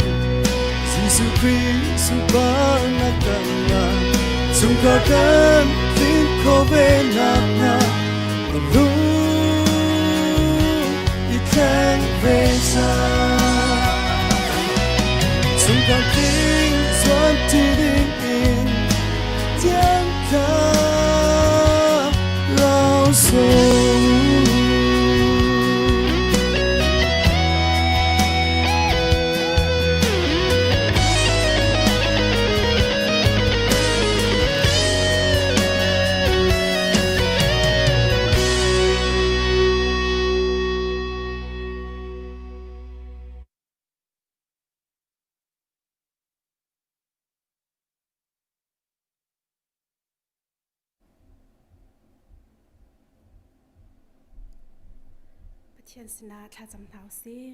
Jesuh Khrih sunparnak tangah chungkhar kan tlin kho ve nakhnga kan lung i thleng ve cang. Chungkhar tling zuan ti ding in tiang thlarau sung. Pathian sinah thlacam hna usih.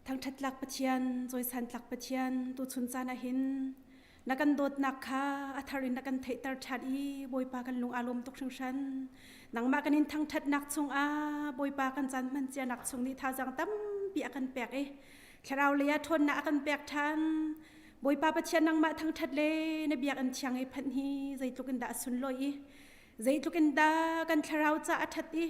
Thangṭhat tlak Pathian, cawisan tlak Pathian, tuchun caan ah hin na kan dawtnak kha a thar in na kan theihter ṭhan i Bawipa kan lung aa lawm tuk hringhran. Nangmah kan in thangṭhatnak chungah Bawipa kan caan hman cianak chung nih thazaang tampi a kan pek i Thlarau lei ah ṭhawnnak a kan pek ṭhan. Bawipa Pathian nangmah thangṭhat le na biakinn thiang i phanh hi zeitluk in dah a sunlawi i. Zeitluk in dah kan thlarau ca a ṭhat i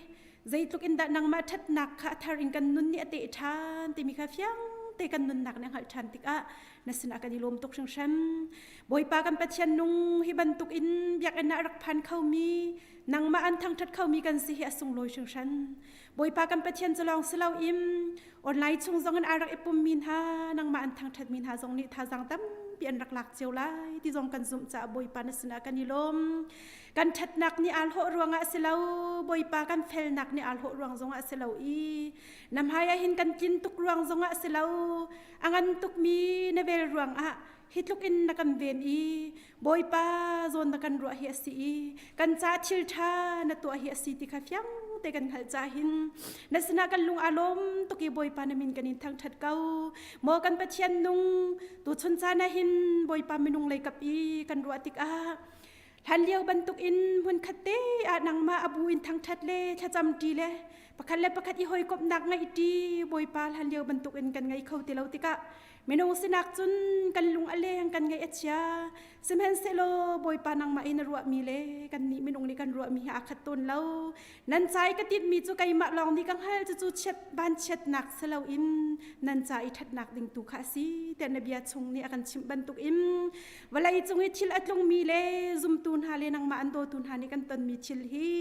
zeitluk in dah nangmah ṭhatnak kha a thar in kan nun nih a teh ṭhan timi kha fiang te kan nunnak nih a hngalh ṭhan tikah na sinah kan i lawm tuk hringhran. Bawipa kan Pathian nung hi bantuk in biakinn ah rak phan khomi nangmah an thangṭhat khomi kan si hi a sunglawi hringhran. Bawipa kan Pathian cu lawng si loin online chung zong in aa rak i pummi hna nangmah an thangṭhatmi hna zong nih thazaang tampi an rak lak cio lai ti zong kan zumh caah Bawipa na sinah kan i lawm. Kan ṭhatnak nih aa hlawh ruangah a si lo, Bawipa kan felnak nih aa hlawh ruang zongah a si lo i na hmai ah hin kan tlin tuk ruang zongah a si lo, a ngan tukmi na vel ruangah hi tluk in na kan ven i Bawipa zawn na kan ruah hi a si i kan ca thil ṭha na tuah hi a si ti kha fiang te kan hngalh ca hin na sinah kan lung aa lawm tuk i Bawipa na min kan in thangṭhat ko. Maw kan Pathian nung tuchun caan ah hin Bawipa minung lei kap i kan ruah tikah hlanlio bantukin hmunkhat te ah nangmah a bu in thangṭhat le thlacam ṭi le pakhat le pakhat i hawikomhnak ngeih ṭi Bawipa hlanlio bantukin kan ngei kho ti lo tikah Minung sinak cun kan lung a leng kan ngaih a chia. Sihmanhsehlaw Bawipa nangmah in na ruahmi le kannih minung nih kan ruahmi hi aa khat tawn lo. Nan ca i ka tinhmi cu keimah lawng nih ka hngalh cucu chiat vanchiatnak si loin nan ca i ṭhatnak ding tu kha a si tiah na bia chung nih a kan chimh bantukin vawlei cung i thil a tlungmi le zumtu hna le nangmah an dawtu hna nih kan tonmi thil hi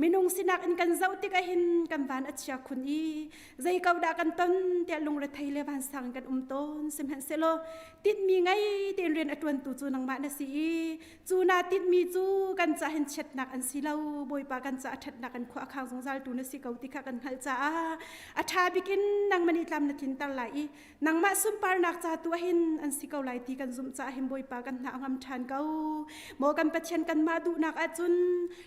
minung sinak in kan zoh tik ahhin kan van a chia khun i Zei ko dah kan ton tiah lungrethei le vansang kan um tawn. Sihmanhsehlaw tinhmi ngei tein rian a ṭuantu cu nangmah na si i cu naa tinhmi cu kan ca hin chiatnak an si lo. Bawipa kan ca a ṭhatnak in khua a khang zungzaltu na si ko ti kha kan hngalh caah a ṭha bik in nangmah nih tlam na tlinter lai i nangmah sunparnak ca tu ahhin an si ko lai ti kan zumh caah hin Bawipa kan hna a ngam ṭhan ko. Maw kan Pathian kanmah duhnak ahcun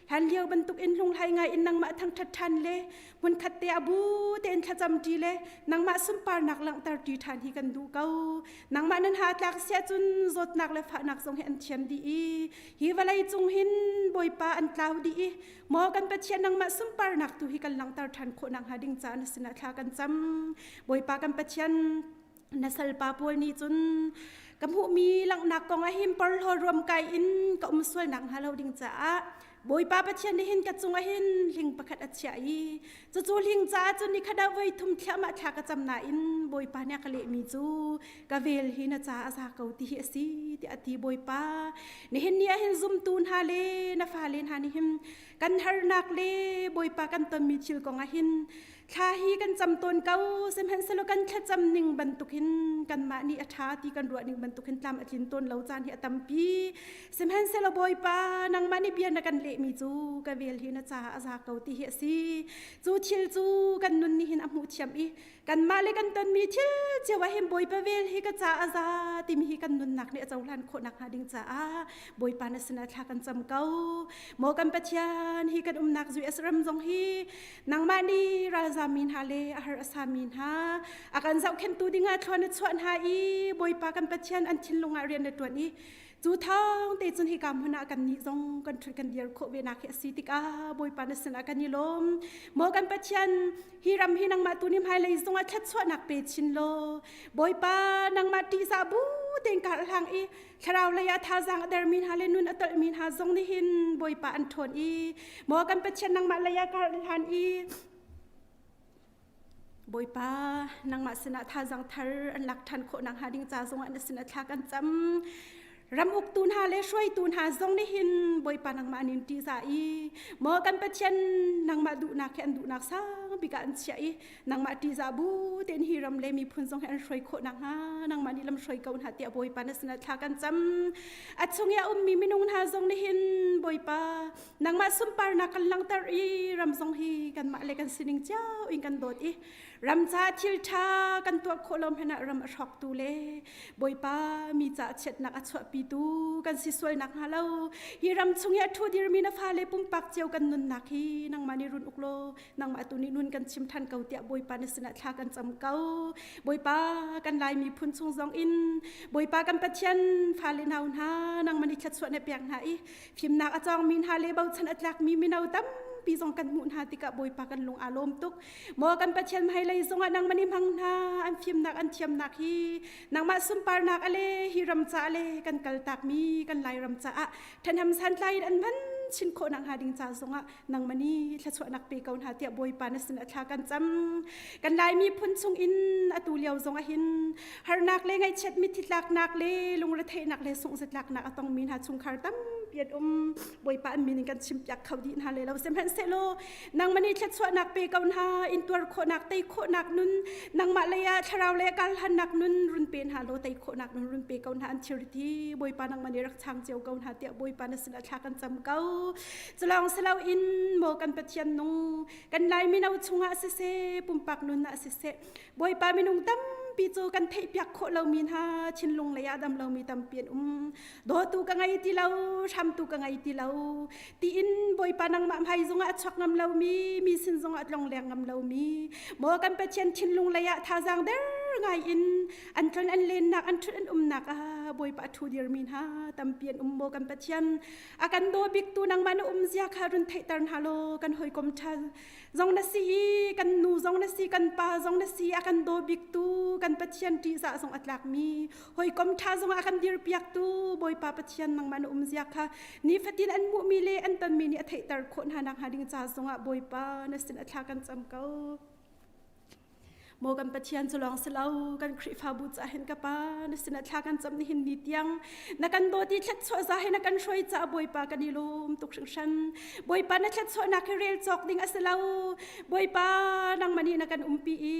hlanlio bantukin hlunghlai ngai in nangmah thangṭhat ṭhan le hmunkhat te a bu tein thlacam ṭi le nangmah sunparnak langhter ṭi ṭhan hi kan duh ko. Nangmah nan ha tlak siah cun zawtnak le fahnak zong hi an thiam dih i hi vawlei cung hin Bawipa an tlau dih i maw kan Pathian nangmah sunparnak tu hi kan langhter ṭhan khawh nakhnga ding caah na sinah thla kan cam. Bawipa kan Pathian na salpa pawl nih cun ka hmuhmi langhnak kong ah hin porhlaw ruamkai in ka um sual nakhnga lo ding caah Bawipa Pathian nih hin ka cungah hin hling pakhat a chiah i cucu hling caah cun ni khat ah voi thum thliahmah thla ka cam nain Bawipa nih a ka lehmi cu ka vel hi na ca a za ko ti hi a si tiah a ti Bawipa nihin ni ah hin zumtu hna le na fale hna nih hin kan harnak le Bawipa kan tonmi thil kong ah hin Thla hi kan cam tawn ko, sihmanhsehlaw kan thlacam ning bantukin kanmah nih a ṭha ti kan ruah ning bantukin tlam a tlin tawn lo caan hi a tampi. Sihmanhsehlaw Bawipa, nangmah nih bia na kan lehmi cu ka vel hi na caah a za ko ti hi a si. Cu thil cu kan nun nih hin a hmuh thiam i kanmah le kan tonmi thil cio ah hin Bawipa vel hi ka caah a za timi hi kan nunnak nih a cohlan khawh nakhnga ding caah Bawipa na sinah thla kan cam ko. Maw kan Pathian, hi kan umnak US ram zong hi Nangmah nih ralzammi hna le a har a sami hna a kan zohkhenhtu dingah thluan na chuah hna i Bawipa kan Pathian an thinlung ah rian na ṭuan i cu thawng te cun hika hmun ah kannih zong kan ṭhut kan dir khawh ve nak hi a si tikah Bawipa na sinah kan i lawm. Maw kan Pathian, hi ram hi nangmah tu nih hmailei zongah thluachuahnak pe chin law Bawipa nangmah ṭihzah bu tein kar hlang i Thlarau lei ah thazaang a dermi hna le nun a tolhmi hna zong nih hin Bawipa an ṭhawn i maw kan Pathian nangmah lei ah kar hlan i Bawipa nangmah sinah thazaang thar an lak ṭhan khawh nakhnga ding ca zongah na sinah thla kan cam. Ram uktu hna le hruaitu hna zong nih hin Bawipa nangmah an in ṭihzah i maw kan Pathian nangmah duhnak hi an duhnak sang bik ah an chiah i nangmah ṭihzah bu tein hi ram le miphun zong hi an hruai khawh nakhnga nangmah nih lam hruai ko hna tiah Bawipa na sinah thla kan cam. A chung i a ummi minung hna zong nih hin Bawipa nangmah sunparnak kan langhter i ram zong hi kanmah le kan sining cio in kan dawt i ram ca thil ṭha kan tuah khawh lo hmanh ah ram a hrawktu le Bawipa mi ca chiatnak a chuahpitu kan si sual nakhnga lo hi ram chung i a ṭhu dirmi na fale pumpak cio kan nunnak hi nangmah nih run uk law nangmah tu nih nun kan chim than ko tiah Bawipa na sinah thla kan cam ko. Bawipa kan Lai miphun chung zong in Bawipa kan Pathian fale nau hna nangmah nih thluachuah na pek hna i fimnak a cawngmi hna le bochan a tlakmi mino tampi tampi zong kan hmuh hna tikah Bawipa kan lung aa lawm tuk. Maw kan Pathian hmailei zongah nangmah nih hmang hna an fimnak an thiamnak hi nangmah sunparnak ale hi ram ca le kan kaltakmi kan Lairam caah ṭhahnem santlai in an hman chin khawh nak hnga ding ca zongah nangmah nih thluachuahnak pe ko hna tiah Bawipa na sin a thla kan cam. Kan Lai miphun chung in atu lio zong ah hin harnak le ngaihchiat mitthli tlaknak le lungretheihnak le sunghzatlaknak a tongmi hna chungkhar tampi an um. Bawipa an min in kan chimpiak kho dih hna le lo sihmanhsehlaw nangmah nih thluachuahnak pe ko hna intuar khawhnak tei khawhnak nun nangmah lei ah thlarau le kalhannak nun run pe hna law tei khawhnak nun run pe ko hna an thiriti Bawipa nangmah nih rak chang cio ko hna tiah Bawipa na sinah thla kan cam ko culawng siloin maw kan Pathian nung kan Lai mino chungah siseh pumpak nun ah siseh Bawipa minung tampi cu kan theihpiak khawh lomi hna thinlung lei ah dam lomi tampi an um dawtu ka ngei ti lo hramtu ka ngei ti lo tiin Bawipa nangmah hmai zongah a chuak ngam lomi mi sin zongah tlong leng ngam lomi maw kan Pathian thinlung lei ah thazaang der ngai in an tlon an lennak an ṭhut an umnak ah Bawipa a ṭhu dirmi hna tampi an um maw kan Pathian a kan daw biktu nangmah na um zia kha run theihter hna law kan hawikom ṭha zong na si i kan nu zong na si kan pa zong na si a kan daw biktu kan Pathian ṭihzah zong a tlakmi hawikom ṭha zong a kan dirpiaktu Bawipa Pathian nangmah na um zia kha nifatin an hmuhmi le an tonmi nih a theihter khawh hna nakhnga ding ca zongah Bawipa na sin a thla kan cam ko. Maw kan Pathian cu lawng si lo kan Khrihfabu ca hin ka pa na sinah thla kan cam nihin ni tiang na kan dawt i thletchuah za he na kan hruai caah Bawipa kan i lawm tuk hringhran Bawipa na thletchuahnak hi rel cawk ding a si lo Bawipa nangmah nih na kan umpi i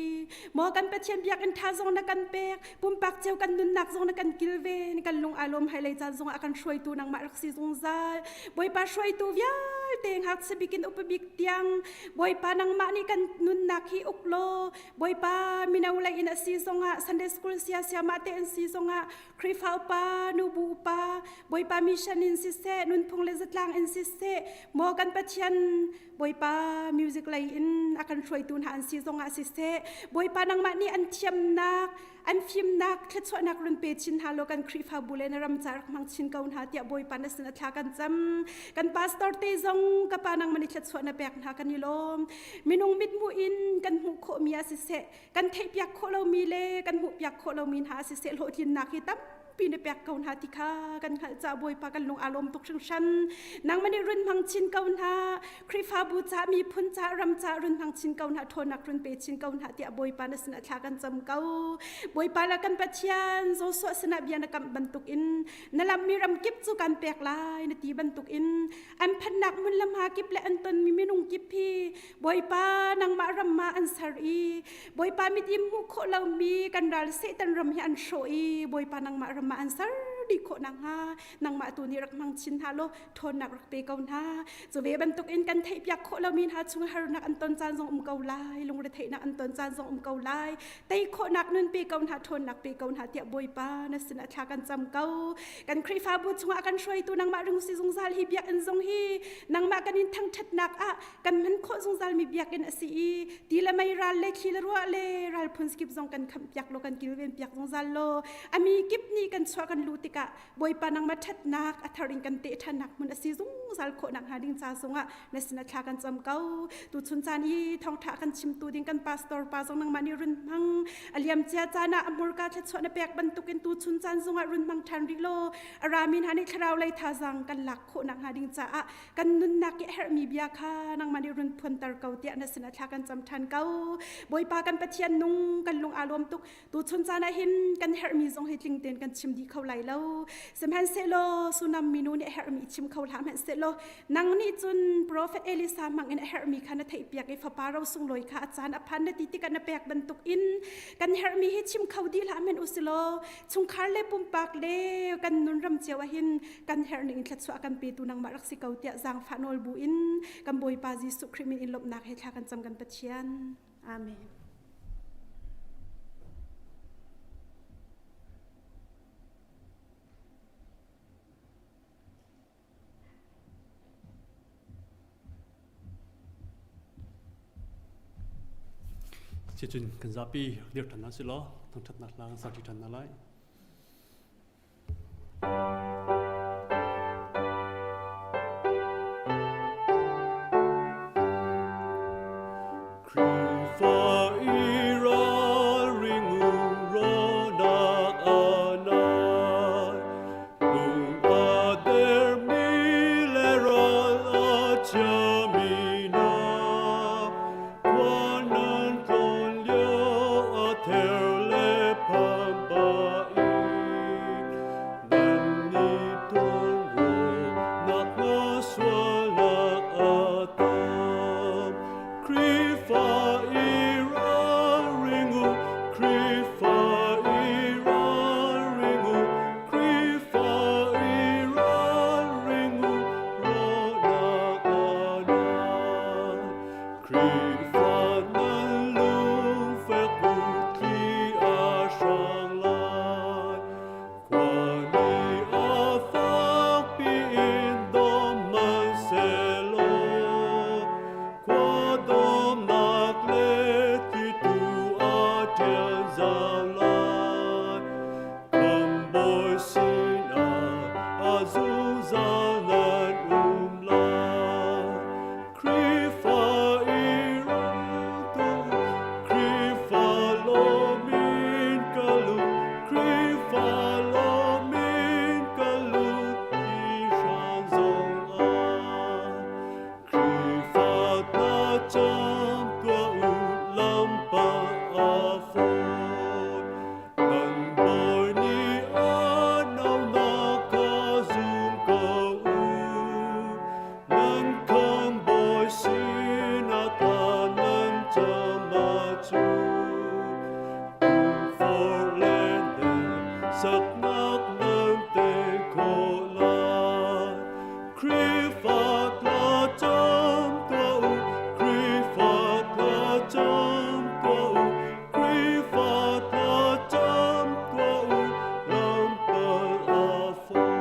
maw kan Pathian biakinn ṭha zong na kan pek pumpak cio kan nunnak zong na kan kilven kan lung aa lawm hailei caan zong ah kan hruaitu nangmah rak si zungzal Bawipa hruaitu vialte ngakchia bik in upa bik tiang Bawipa nangmah nih kan nunnak hi uk law Bawipa mino lei in a si zongah Sunday school sia siamah te an si zongah Khrihfa upa nubu upa Bawipa mission in siseh nunphung le zatlang in siseh maw kan Pathian Bawipa music lei in a kan hruaitu hna an si zongah siseh Bawipa nangmah nih an thiamnak an fimnak thluachuahnak run pe chin hna law kan Khrihfabu le na ram ca rak hmang chin ko hna tiah Bawipa na sin a thla kan cam kan pastor te zong ka pa nangmah nih thluachuah na pek hna kan i lawm minung mithmuh in kan hmuh khawhmi ah siseh kan theihpiak khawh lomi le kan hmuhpiak khawh lomi hna ah siseh hlawhtlinnak hi tam tampi na pek ko hna ti kha kan hngalh ca Bawipa kan lung aa lawm tuk hringhran nangmah nih run hmang chin ko hna Khrihfabu ca miphun ca ram ca run hmang chin ko hna ṭhawnnak run pe chin ko hna tiah Bawipa na sinah thla kan cam ko Bawipa le kan Pathian Joshua sinah bia na kamh bantukin na lammi ram kip cu kan pek lai na ti bantukin an phannak hmun le hma kip le an tonmi minung kip hi Bawipa nangmah ram ma an ser i Bawipa mit in hmuh khawh lomi kan ral Satan ram hi an hrawh i Bawipa nangmah ram ah an ser dih khawh nakhnga nangmah tu nih rak hmang chin hna law ṭhawnnak rak pe ko hna. Cu ve bantukin kan theihpiak khawh lomi hna chung harnak an ton caan zong um ko lai, lungretheihnak an ton caan zong um ko lai. Tei khawhnak nun pe ko hna, ṭhawnnak pe ko hna tiah Bawipa na sinah thla kan cam ko. Kan Khrihfabu chungah kan hruaitu nangmah ring si zungzal hi biakinn zong hi nangmah kan in thangṭhatnak ah kan hman khawh zungzal mi biakinn a si i ti le mei ral le thli le ruah le ral phun skip zong kan khamh piak law kan kilven piak zungzal law a mi kip nih kan chuah kan luh tikah Bawipa nangmah ṭhatnak a thar in kan teh ṭhannak hmun a si zungzal khawh nakhnga ding ca zongah na sinah thla kan cam ko tuchun caan i thawngṭha kan chimtu ding kan pastor pa zong nangmah nih run hmang a liamcia caan ah a hmurka thluachuah na pek bantukin tuchun caan zongah run hmang ṭhan rih law a rami hna nih thlarau lei thazaang kan lak khawh nakhnga ding caah kan nunnak i a herhmi bia kha nangmah nih run phuanter ko tiah na sinah thla kan cam ṭhan ko Bawipa kan Pathian nung kan lung aa lawm tuk tuchun caan ah hin kan herhmi zong hi tling tein kan chim dih kho lai lo sihmanhsehlaw Sunam minu nih a herhmi chim kho hlah hmanhsehlaw nang nih cun profet Elisa hmang in a herhmi kha na theihpiak i fapa ro sunglawi kha a caan a phan na ti tikah na pek bantuk in kan herhmi hi chim kho dih hlah hmanh usilaw chungkhar le pumpak le kan nun ram cio ah hin kan herh ning in thluachuah kan petu nangmah rak si ko tiah zaangfah nawl bu in kan Bawipa Jesuh Khrih min in lawmhnak he thla kan cam kan Pathian. Amen. Cicun kan zapi dir ṭhan hna si law thangṭhatnak hla kan sak ṭhan hna lai. zungzal nan um lai. Khrihfa i ral Khrihfa lawmin ka lut, Khrihfa lawmin ka lut ti hran zongah. Khrihfa hna cam tuah u lampa a fawn. Nan bawi nih a naunak kha zum ko u. Nan khambawi sinah thla nan cam ahcun Tumforh le saknak nan tei khawh lai. Khrihfa thlacam tuah u, Khrihfa thlacam tuah u, Khrihfa thlacam tuah u, lamkal a fawn.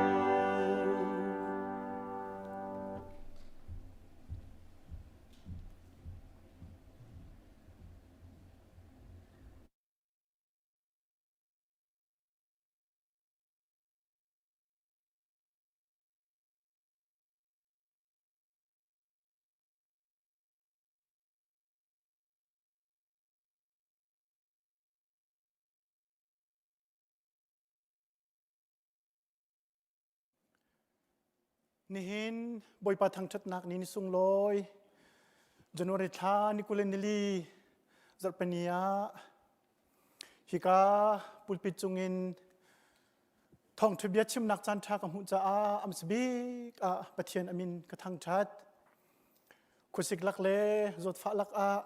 Nihin Bawipa thangṭhatnak ni ni sunglawi January thla ni 20 nili zarhpini ah hika pulpit cungin thawngṭha bia chimnak caan ṭha ka hmuh caah a hmasa bik ah Pathian a min ka thangṭhat. Khuasik lak le zawtfah lak ah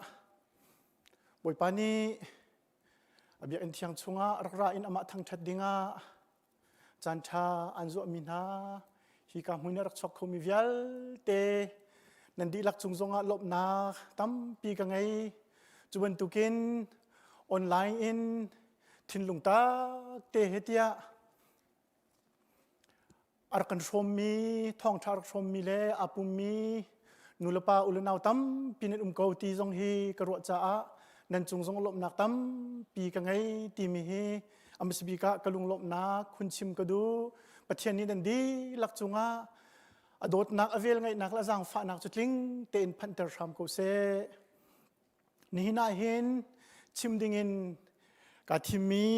Bawipa nih a biakinn thiang chungah rak ra in amah thangṭhat dingah caan ṭha an zuahmi hna hika hmun i a rak chuak khomi vialte nan dihlak cung zongah lawmhnak tampi ka ngei. Cu bantukin online in thinlung tak te he tiah a rak kan hrawmmi thawngṭha a rak hrawmmi le aa pummi nulepa ulenau tampi nan um ko ti zong hi ka ruah caah nan cung zong lawmhnak tampi ka ngei timi hi a hmasa bik ah ka lunglawmhnak hun chim ka duh. Pathian nih nan dihlak cungah a dawtnak a velngeihnak le a zaangfahnak cu tling tein phanhter hram ko seh. Nihin ah hin chim dingin kaa thimmi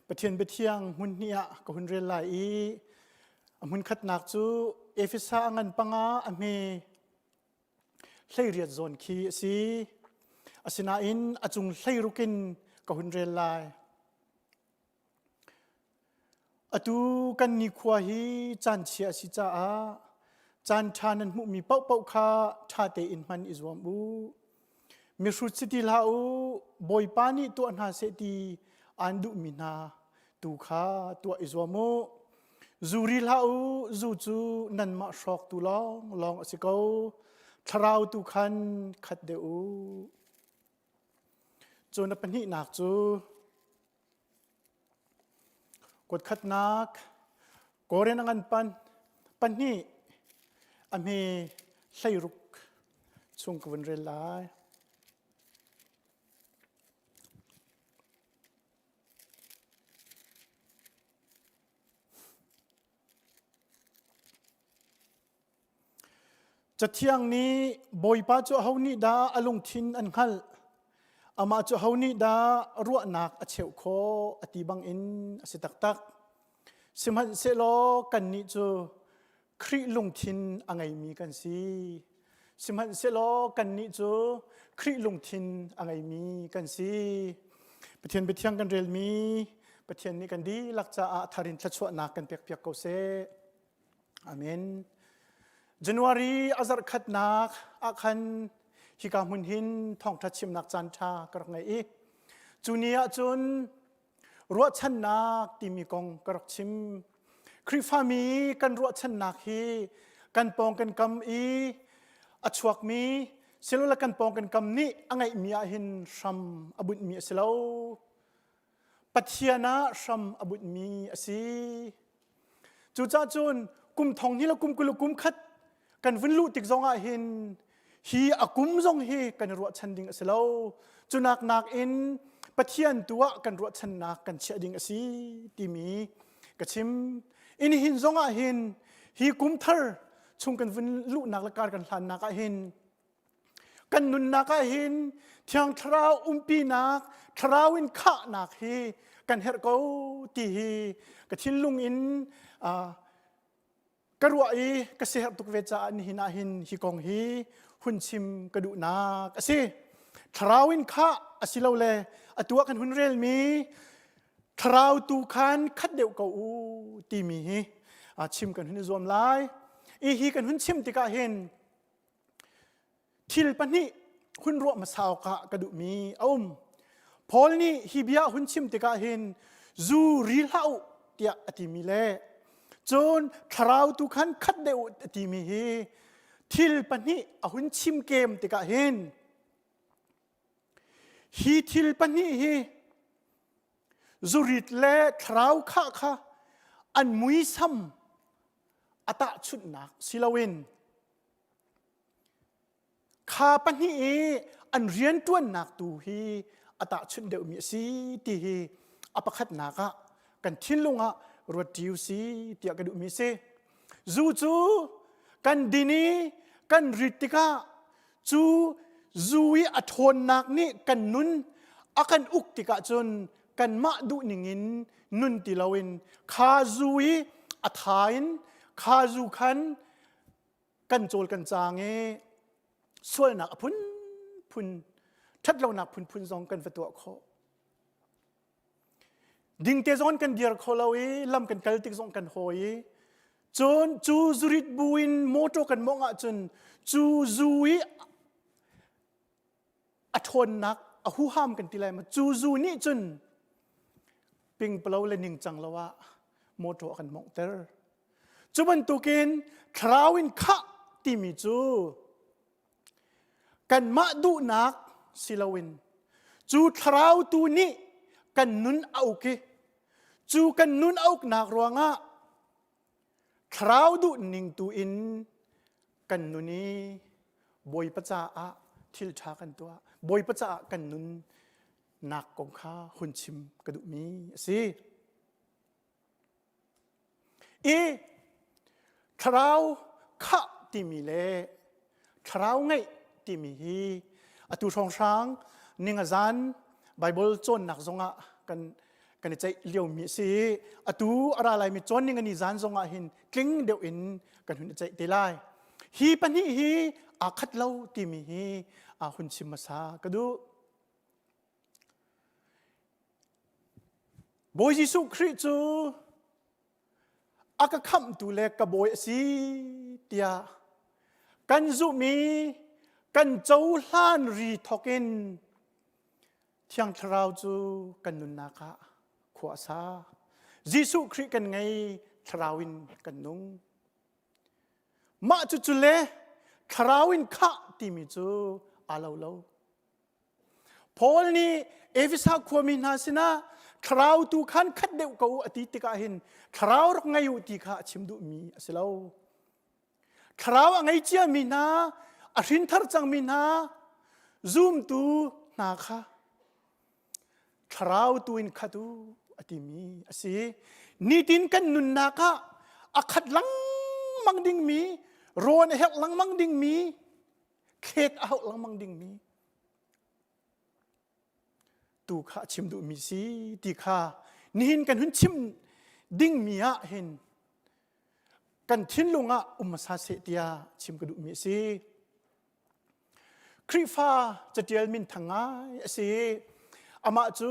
Pathian biathiang hmun hnih ah ka hun rel lai i a hmun khatnak cu Efesa a ngan panga a hme 18 zawn khi a si. Asinain a cung 16 in ka hun rel lai. Atu kan nikhua hi caan chia a si caah caan ṭha nan hmuhmi paohpaoh kha ṭha tein hman i zuam u. Mihrut si ti hlah u, Bawipa nih tuah hna seh ti aan duhmi hna tu kha tuah i zuam u. Zu ri hlah u, zu cu nanmah hrawktu lawnglawng a si ko. Thlarau tu khan khat deuh u. Cun a pahnihnak cu Kutkhatnak Korean a ngan pan pahnih a hme 16 chung ka vun rel lai. Cathiang nih Bawipa cu aho nih dah a lungthin an hngalh? Amah cu aho nih dah ruahnak a cheuh khawh? A ti bangin a si taktak. Sihmanhsehlaw kannih cu Khrih lungthin a ngeimi kan si. Sihmanhsehlaw kannih cu Khrih lungthin a ngeimi kan si. Pathian biathiang kan relmi Pathian nih kan dihlak caah thar in thluachuahnak kan pekpiak ko seh. Amen. January a zarh khatnak ah khan hika hmun hin thawngṭha chimnak caan ṭha ka rak ngei i cu ni ah cun ruahchannak timi kong ka rak chim. Khrihfami kan ruahchannak hi kan pawng kan kam i a chuakmi silole kan pawng kan kam nih a ngeihmi ah hin hram a bunhmi a si lo. Pathian ah hram a bunhmi a si. Cucaah cun kum thong hnih le kum 20 le kum khat kan vun luh tik zong ah hin hi a kum zong hi kan i ruahchan ding a si lo. Cunak nakin Pathian tu ah kan ruahchannak kan chiah ding a si timi ka chim. In hin zong ah hin hi kum thar chung kan vun luhnak le kar kan hlannak ah hin kan nunnak ah hin Thiang Thlarau umpinak, Thlarau in khahnak hi kan herh ko ti hi ka thinlung in ka ruah i ka siaherh tuk ve caah nihin ah hin hi kong hi hun chim ka duhnak a si. Thlarau in khah asilole atu ah kan hun relmi thlarau tu khan khat deuh ko u timi hi chim kan hun i zuam lai. I hi kan hun chim tikah hin Thil pahnih hun ruah hmasa awkah ka duhmi a um. Paul nih hi bia hun chim tikah hin zu ri hlah u tiah a timi le cun thlarau tu khan khat deuh u a timi hi thil pahnih a hun chim kem tikah hin hi thil pahnih hi zurit le thlarau khah kha an muisam a tahchunhnak si loin Kha pahnih i an rianṭuannak tu hi a tahchunh deuhmi a si ti hi a pakhatnak ah kan thinlung ah ruat ṭi u si tiah ka duhmi a si. Zu cu kan din i kan rit tikah cu zu i a ṭhawnnak nih kan nun a kan uk tikah cun kanmah duhning in nun ti loin kha zu i a tha in kha zu khan kan cawl kan caang i sualnak a phunphun ṭhatlonak phunphun zong kan va tuah khawh. Dingte zong kan dir kho lo i lam kan kal tik zong kan hawi i cun cu zurit bu in motor kan mawngh ahcun cu zu i a ṭhawnnak a huham kan ti lai ma cu zu nih cun pingpalo le ningcang lo ah motor a kan mawnghter. Cu bantukin thlarau in khah timi cu kanmah duhnak si loin cu thlarau tu nih kan nun a uk i cu kan nun a uknak ruangah thlarau duh ning tu in kan nun i Bawipa caah thil ṭha kan tuah Bawipa caah kan nun nak kong kha hun chim ka duhmi a si. I thlarau khah timi le thlarau ngeih timi hi atu hrawnghrang ningazan Bible cawnnak zongah kan kan i ceih liomi a si i atu a ra laimi cawn ning ani zan zongah hin tling deuh in kan hun i ceih te lai. Hi pahnih hi aa khat lo timi hi aa hun chim hmasa ka duh. Bawi Jesuh Khrih cu a ka khamhtu le ka bawi a si tiah kan zumh i kan cohlan ri thawk in Thiang Thlarau cu kan nunnak ah khua a sa. Jesuh Khrih kan ngei, Thlarau in kan nung. Mah cucu le Thlarau in khah timi cu aa lo lo. Paul nih Efesa khuami hna sinah thlarau tu khan khat deuh ko u a ti tikah hin thlarau rak ngei u ti kha a chim duhmi a si lo. Thlarau a ngei ciami hna, a hrinthar cangmi hna, zumtu hna kha thlarau tu in khat u a timi a si. Nitin kan nunnak ah a khat lengmang dingmi, rawn a herh lengmang dingmi thlet a hauh lengmang dingmi tu kha a chim duhmi si ti kha nihin kan hun chim dingmi ah hin kan thinlung ah um hmasa seh tiah chim ka duhmi a si. Khrihfa catial minthang ngai a si. Amah cu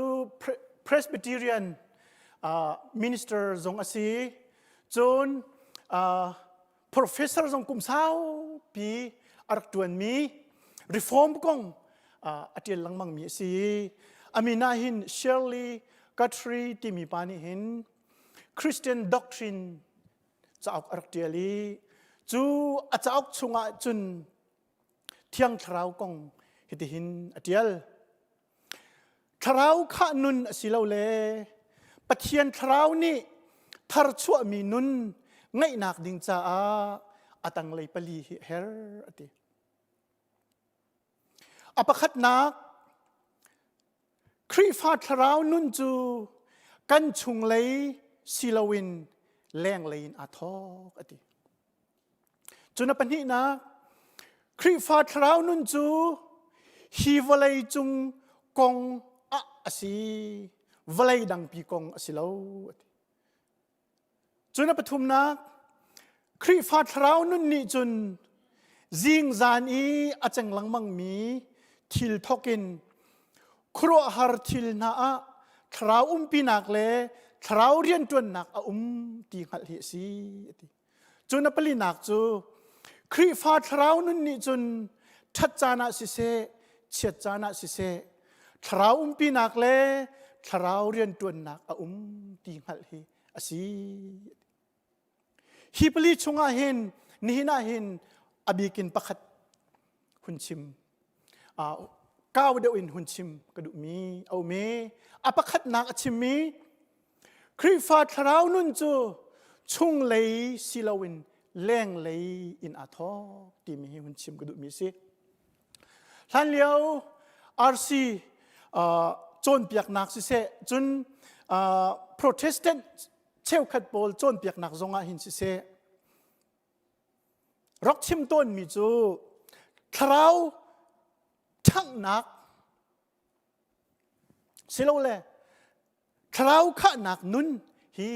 Presbyterian uh, minister zong a si. Cun uh, professor zong kum saupi a rak ṭuanmi reform kong a ṭial lengmangmi a si. A min ah hin Shirley Guthrie timi pa nih hin Christian doctrine cauk a rak ṭial i cu a cauk chungah cun Thiang Thlarau kong hitihin a ṭial. Thlarau khah nun asilole Pathian Thlarau nih tharchuahmi nun ngeihnak ding caah a tanglei pali hi a herh a ti. A pakhatnak, Khrihfa thlarau nun cu kan chunglei si loin Lenglei in aa thawk a ti. Cun a pahnihnak, Khrihfa thlarau nun cu hi vawlei cung kong ah a si, vawlei dangpi kong a si lo a ti. Cun a pathumnak, Khrihfa thlarau nun nih cun zingzan i a ceng lengmangmi thil thawk in khuaruahhar thil hna ah thlarau umpinak le thlarau rianṭuannak a um ti hngalh hi a si a ti. Cun a palinak cu Khrihfa thlarau nun nih cun ṭhat caan ah siseh, chiat caan ah siseh, thlarau umpinak le thlarau rianṭuannak a um ti hngalh hi a si. Hi pali chungah hin nihin ah hin a bikin pakhat hun chim kau deuh in hun chim ka duhmi a um i a pakhatnak a chimmi Khrihfa thlarau nun cu chunglei si loin lenglei in aa thawk timi hi hun chim ka duhmi a si. Hlanlio RC cawnpiaknak siseh cun Protestant cheukhat pawl cawnpiaknak zongah hin siseh rak chim tawnmi cu thlarau ṭhanghnak silole thlarau khahnak nun hi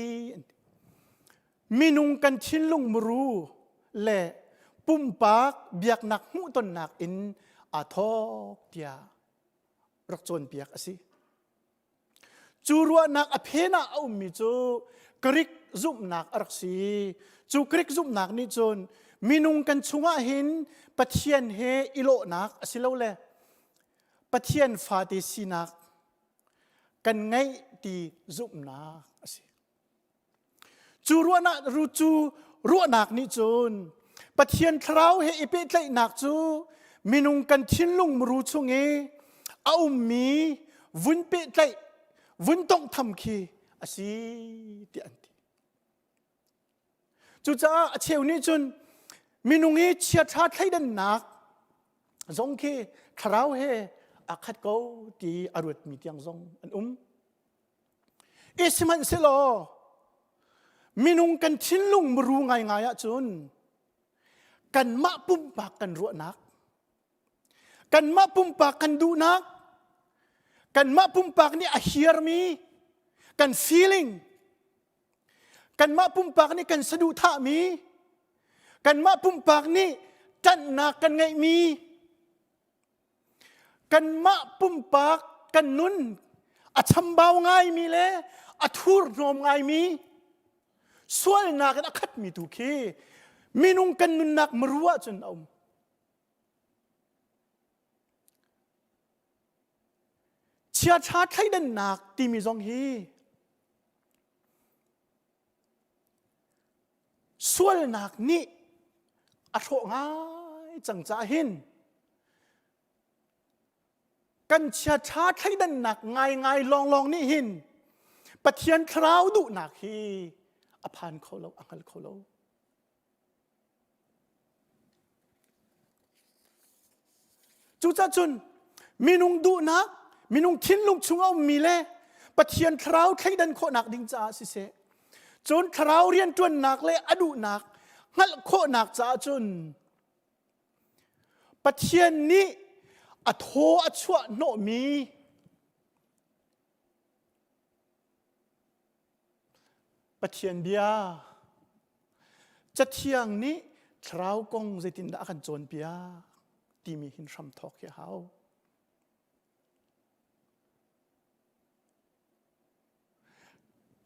minung kan thinlung muru le pumpak biaknak hmuhtonnak in aa thawk tiah rak cawnpiak a si. Cu ruahnak a phen ah a ummi cu Greek zumhnak a rak si. Cu Greek zumhnak nih cun minung kan chungah hin Pathian he i lawhnak asilole Pathian fate sinak kan ngeih ti zumhnak a si. Cu ruahnak cu ruahnak nih cun Pathian thlarau he i pehtlaihnak cu minung kan thinlung muru chung i a ummi vun pehtlaih vun tonghtham khi a si tiah an ti. Cucaah a cheu nih cun minung i chiaṭha thleidannak zong khi thlarau he aa khat ko ti a ruatmi tiang zong an um. I sihmanhsehlaw minung kan thinlung muru ngaingai ahcun kanmah pumpak kan ruahnak kanmah pumpak kan duhnak kanmah pumpak nih a hiarmi kan feeling kanmah pumpak nih kan saduhthahmi kanmah pumpak nih ṭanhnak kan ngeihmi Kanmah pumpak kan nun a chambau ngaimi le a thurhnawm ngaimi sualnak in a khatmi tu khi minung kan nunnak maru ahcun a um. Chiaṭha thleidannak timi zong hi Sualnak nih a hrawh ngai cang caah hin kan chiaṭha thleidannak ngaingai lawnglawng nih hin Pathian thlarau duhnak hi a phan kho lo, a hngal kho lo. Cucaah cun minung duhnak, minung thinlung chung a ummi le Pathian thlarau thleidan khawhnak ding caah siseh, cun thlarau rianṭuannak le a duhnak hngalh khawhnak caah cun Pathian nih a thaw a chuah hnawhmi Pathian bia Cathiang nih thlarau kong zeitindah a kan cawnpiak timi hin hramthawk hi a hau.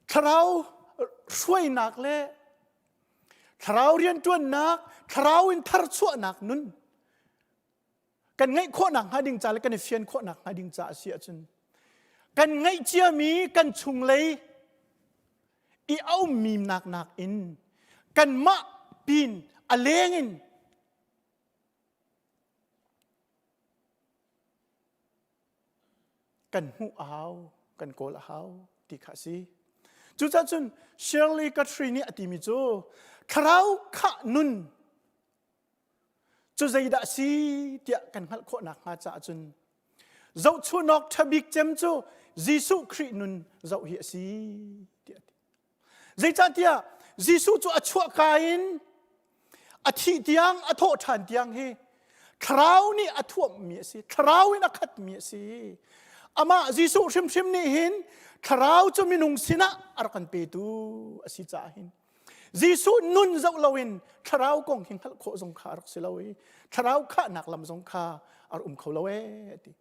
Thlarau hruainak le thlarau rianṭuannak, thlarau in tharchuahnak nun kan ngeih khawhnak hnga ding ca le kan i fian khawhnak hnga ding ca a si ahcun kan ngeih ciami kan chunglei i a ummi nak nakin kanmah pin a leng in kan hmuh a hau kan kawl a hau ti kha a si cucaah cun Shirley Guthrie nih a timi cu thlarau khah nun Cu zeidah a si tiah kan hngalh khawh nakhnga caah cun zohchunhawk ṭha bik cem cu Jesuh Khrih nun zoh hi a si tiah a ti. Zeicahtiah. Jesuh cu a chuahka in a thih tiang a thawh ṭhan tiang hi thlarau nih a thuamhmi a si thlarau in a khatmi a si amah Jesuh hrimhrim nih hin thlarau cu minung sinah a rak kan petu a si caah hin Jesuh nun zoh loin thlarau kong hi hngalh khawh zong kha a rak si lo i thlarau khahnak lam zong kha a rak um kho lo ee ti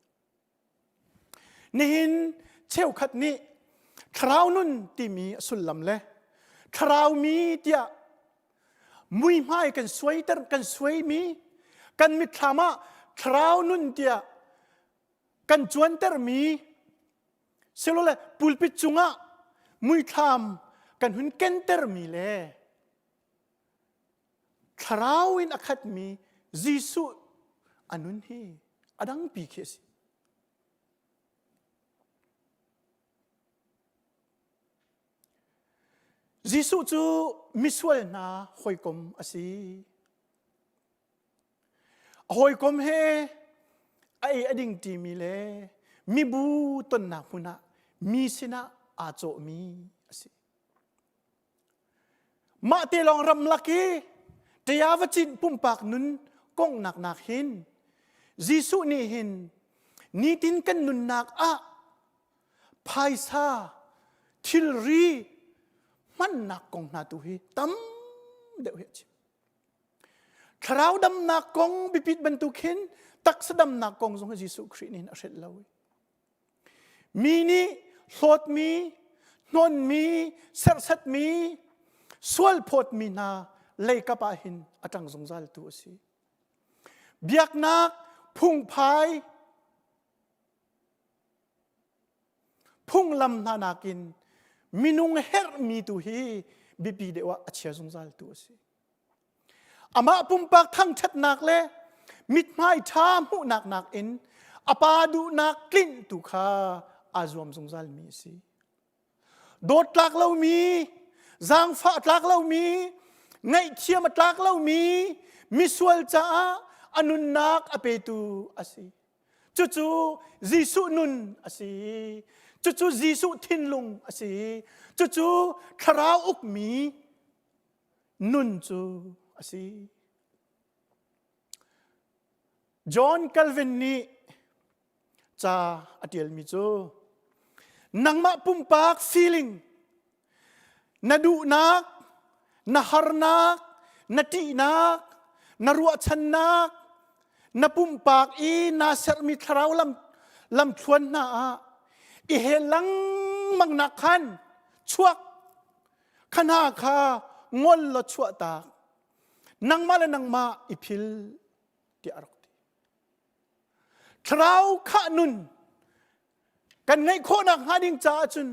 Nihin cheukhat nih thlarau nun timi a sullam le thlarau mi tiah muihmai kan suaiter kan suaimi kan mitthlam ah thlarau nun tiah kan cuantermi silole pulpit cungah muithlam kan hun kentermi le Thlarau in a khatmi Jesuh a nun hi a dangpi khi a si. Jesuh cu misual hna hawikom a si. A hawikom he a ei a ding ṭimi le mibu tonnak hmun ah mi sinah aa cawhmi a si. Mah te lawng ramlak i ṭaya va cin pumpak nun kongnak nak hin Jesuh nih hin nitin kan nunnak ah phaisa thilri hmannak kong hna tu hi tam deuh hi a chim. Thlarau damnak kong biapit bantuk hin taksa damnak kong zong hi Jesuh Khrih nih hin a hrelh lo. Mi nih hlawtmi, hnonmi, serhsatmi, sualphawtmi hna leikap ah hin a ṭang zungzaltu a si. Biaknak phungphai phunglam hna nakin minung herhmi tu hi biapi deuh ah a chia zungzaltu a si. Amah pumpak thangṭhatnak le mithmai ṭha hmuhnak nakin a pa duhnak tlinh tu kha aa zuam zungzalmi a si. Dawt tlak lomi, zaangfah tlak lomi, ngaihthiam a tlak lomi, misual caah a nunnak a petu a si. Cucu Jesuh nun a si. Cucu Jesuh thinlung a si. Cucu thlarau ukmi nun cu a si. John Calvin nih ca a ṭialmi cu nangmah pumpak feeling na duhnak na harnak na ṭihnak na ruahchannak na pumpak i naa sermi thlarau lam lamthluan hna ah i hel lengmang nak khan chuak Kha hna kha ngol law chuahtak. Nangmah le nangmah i phil tiah a rak ti. Thlarau khah nun kan ngeih khawhnak hnga ding caah cun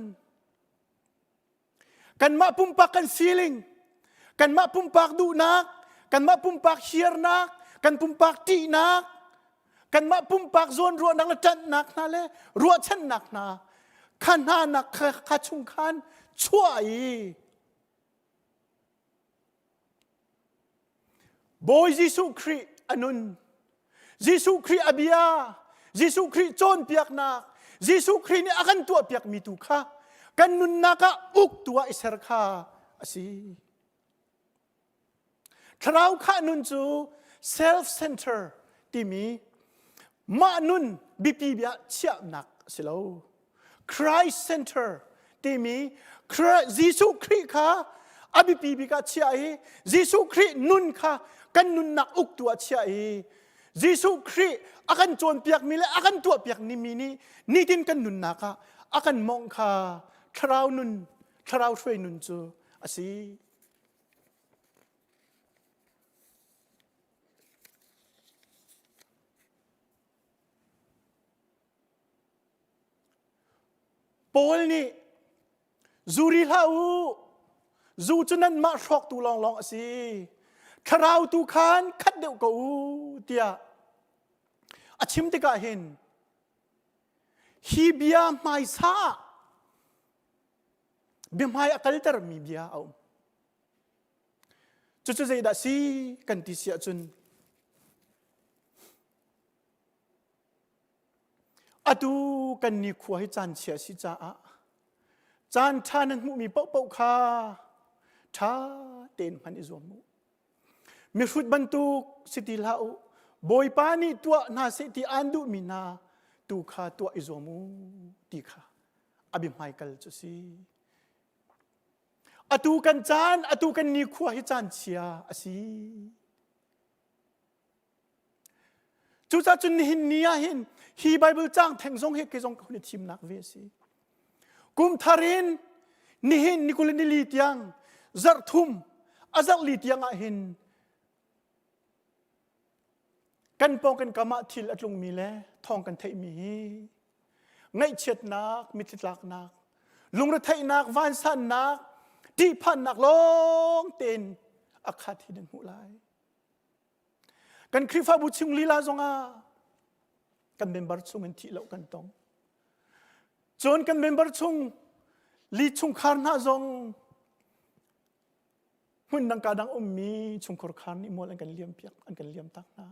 kanmah pumpak kan feeling, kanmah pumpak duhnak, kanmah pumpak hiarnak, kan pumpak ṭihnak, kanmah pumpak zawnruahnak le ṭanhnak hna le ruahchannak hna kha hna nak kha chung khan chuah i Bawi Jesuh Khrih a nun Jesuh Khrih a bia Jesuh Khrih cawnpiaknak Jesuh Khrih nih a kan tuahpiakmi tu kha kan nunnak ah uktu ah i ser kha a si. Thlarau khah nun cu self-center timi mah nun biapi bia chiahnak a si lo. Christ center timi Jesuh Khrih kha a biapi bik ah chiah i Jesuh Khrih nun kha kan nunnak uktu ah chiah i Jesuh Khrih a kan cawnpiakmi le a kan tuahpiakmi nih nitin kan nunnak ah a kan mawngh kha thlarau nun thlarau hruai nun cu a si. Paul nih zu ri hlah u zu cu nanmah hrawktu lawnglawng a si thlarau tu khan khat deuh ko u tiah a chim tikah hin hi bia hmaisa ah biahmai a kaltermi bia a um Cucu zeidah si kan ti si ahcun atu kan nikhua hi caan chia si caah caan ṭha nan hmuhmi paohpaoh kha Ṭha tein hman i zuam u. Mihrut bantuk si ti hlah u. Bawipa nih tuah hna seh ti aan duhmi hna tu kha tuah i zuam u ti kha a biahmaikal cu si. Atu kan caan, atu kan nikhua hi caan chia a si. Cucaah cun nihin ni ah hin hi Bible caang theng zong hi kei zong ka hun i thimnak ve a si. Kum thar in nihin ni kul nili tiang zarh thum a zarh li tiang ah hin kan pawng kan kam ah thil a tlungmi le thawng kan theihmi hi ngaihchiatnak mitthli tlaknak lungretheihnak vansannak ṭihphannak lawng tein a khat hi nan hmuh lai. Kan Khrihfabu chung lila zongah kan member chung in thih lo kan tong. Cun kan member chung li chungkhar hna zong hmun dang ka dang ummi chungkhar khar nih mual an kan liam piak an kan liam tak hna.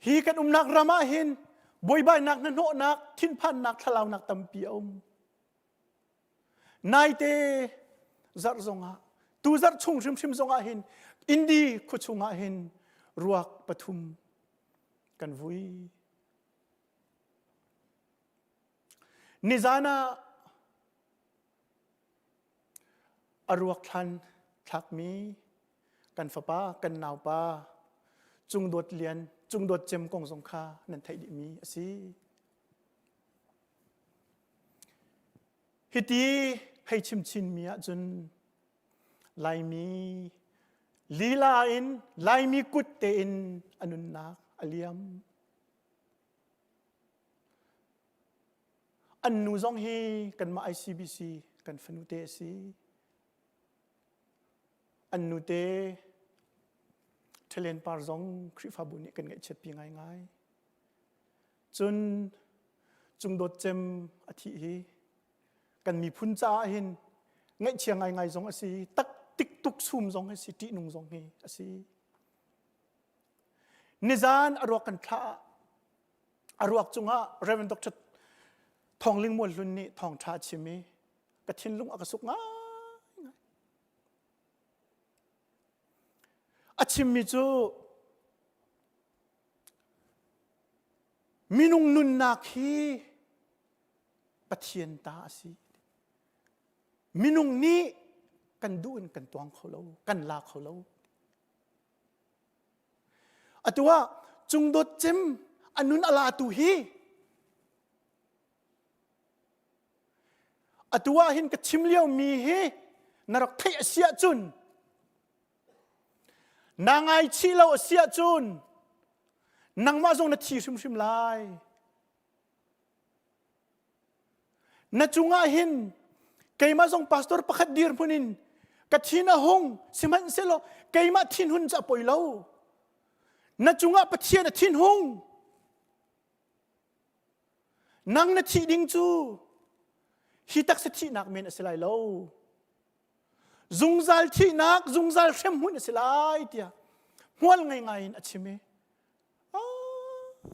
Hi kan umnak ram ah hin buaibainak hnahnawhnak thinphannak thlalaunak tampi a um. Naite zarh zongah tu zarh chung hrimhrim zongah hin Indi khuachung ah hin ruak pathum kan vui. Nizan ah a ruak thlan thlakmi kan fapa kan naupa Cung Dawt Lian Cung Dawt Cem kong zong kha nan theih dihmi a si. Hiti hei chim chinmi ahcun Laimi lila in Laimi kut tein a nunnak a liam. An nu zong hi kanmah ICBC kan fanu te a si. An nute Thalen Par zong Khrihfabu nih kan ngaihchiatpi ngaingai. Cun cungdawt cem a thih hi kan miphun caah hin ngaihchia ngaingai zong a si, taktik tuk sum zong a si, ṭihnung zong hi a si. Nizan a ruak kan thlah a ruak cungah Reverend Dr. Thawng Ling Mual Hlun nih thawngṭha a chim i ka thinlung a ka suk ngaingai. A chimmi cu Minung nunnak hi Pathian ta a si. Minung nih kan duh in kan tuang kho lo, kan la kho lo. Atu ah cungdawt cem a nun a latu hi atu ah hin ka chim lio mi hi na rak theih a si ahcun Na ngaichih lo a si ahcun nangmah zong na thi hrimhrim lai. Na cungah hin keimah zong pastor pakhat dirhmun in ka thin a hung sihmanhsehlaw keimah thinhun cu a poi lo. Na cungah Pathian a thinhung. Nang na thih ding cu hi taksa thihnak men a si lai lo. Zungzal thihnak, zungzal hremhmun a si lai tiah hmual ngei ngai in a chim i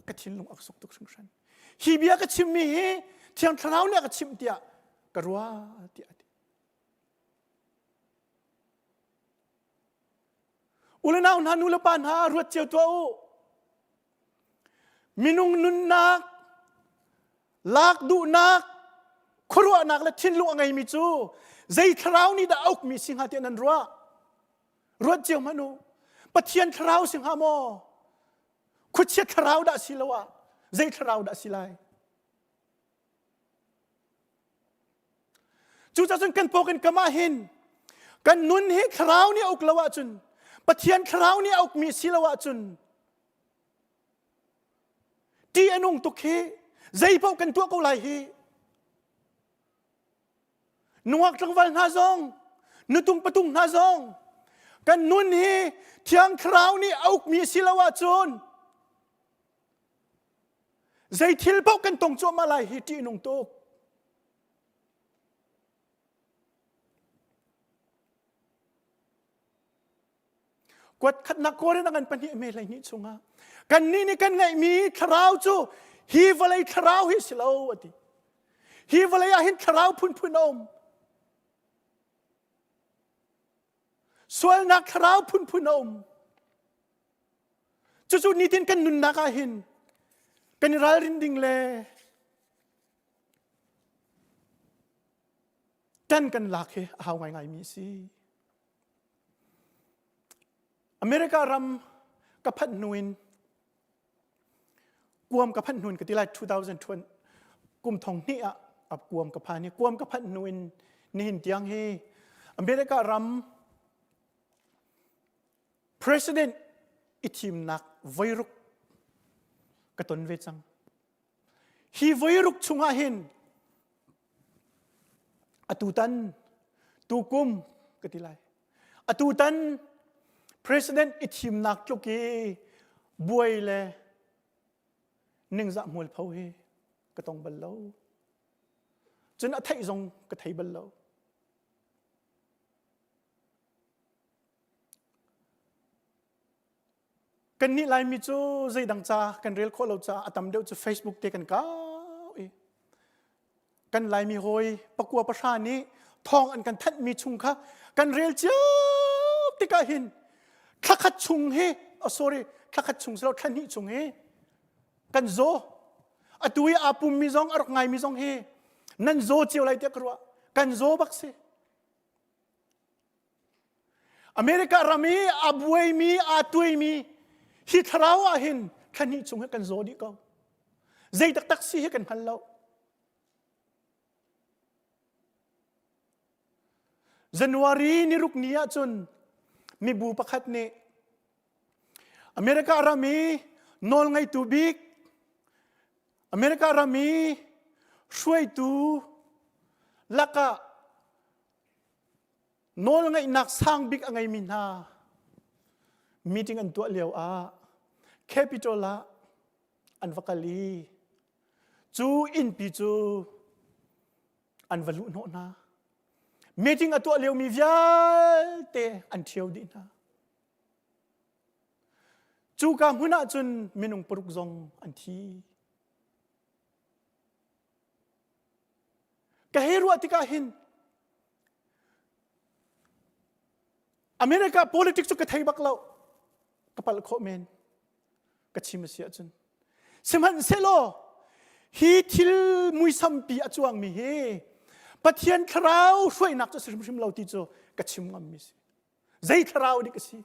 ka thinlung a suk tuk hringhran. Hi bia ka chimmi hi Thiang Thlarau nih a ka chimh tiah ka ruah tiah a ti. U le nau hna, nu le pa hna, ruat cio tuah u. Minung nunnak, lak duhnak, khuaruahnak le thinlung a ngeimi cu zei thlarau nih dah a ukmi si hnga tiah nan ruah? Ruat cio hmanh u. Pathian thlarau si hnga maw? Khuachia thlarau dah si lo ah zei thlarau dah si lai? Cucaah cun kan pawk in kam ah hin kan nun hi thlarau nih a uk lo ahcun Pathian thlarau nih a ukmi si lo ahcun ṭih a nung tuk hi zei paoh kan tuah ko lai hi nungak tlangval hna zong nutung patung hna zong kan nun hi thiang thlarau nih a ukmi si lo ahcun zei thil paoh kan tong cuahmah lai hi ṭih nung tuk Kuat khatnak Korin a ngan pahnih me 12 chungah kannih nih kan ngeihmi thlarau cu hi vawlei thlarau hi si lo a ti. Hi vawlei ah hin thlarau phunphun a um. Sualnak thlarau phunphun a um. Cucu nitin kan nunnak ah hin kan i ralrin ding le tan kan lak hi a hau ngaingai mi a si. America ram ka phanh hnu in kuam ka phanh hnu in ka ti lai 2020 kum thong hnih ah a kuam ka phan hi kuam ka phanh hnu in nihin tiang hi America ram President i thimnak voiruk ka ton ve cang. Hi voiruk chungah hin atutan tukum ka ti lai. Atutan president i thimnak tluk i buai le ningzah mualpho hi ka tong bal lo. Cun a theih zong ka thei bal lo. Kannih Laimi cu zeidang ca kan rel khawh lo caah a tam deuh cu Facebook te kan kau i kan Laimi hawi pakua pahra nih thawng an kan thanhmi chung kha kan rel cio tikah hin thlakhat chung hi oh sorry thlakhat chung si lo thla hnih chung hi kan zaw atu i aa pummi zong a rak ngaimi zong hi nan zaw cio lai tiah ka ruah kan zaw bak si America ram i a buaimi, aa tuaimi hi thlarau ah hin thla hnih chung hi kan zaw dih ko. Zei taktak si hi kan hngal lo. January ni ruk ni ahcun mibu pakhat nih America ram i nawlngeitu bik America ram i hruaitu lakah Nawlngeihnak sang bik a ngeimi hna meeting an tuah lio ah Capitol ah an va kal i cu innpi cu an va luh hnawh hna. Meeting a tuah liomi vialte an ṭhio dih hna. Cuka hmun ah cun minung paruk zong an thi. Ka hei ruah tikah hin America politics cu ka thei bak lo. Ka palh khawh men. Ka chim a si ahcun. Sihmanhsehlaw hi thil muisampi a cuangmi hi Pathian thlarau hruainak cu a si hrimhrim lo ti cu ka chim ngammi si. Zei thlarau dik a si?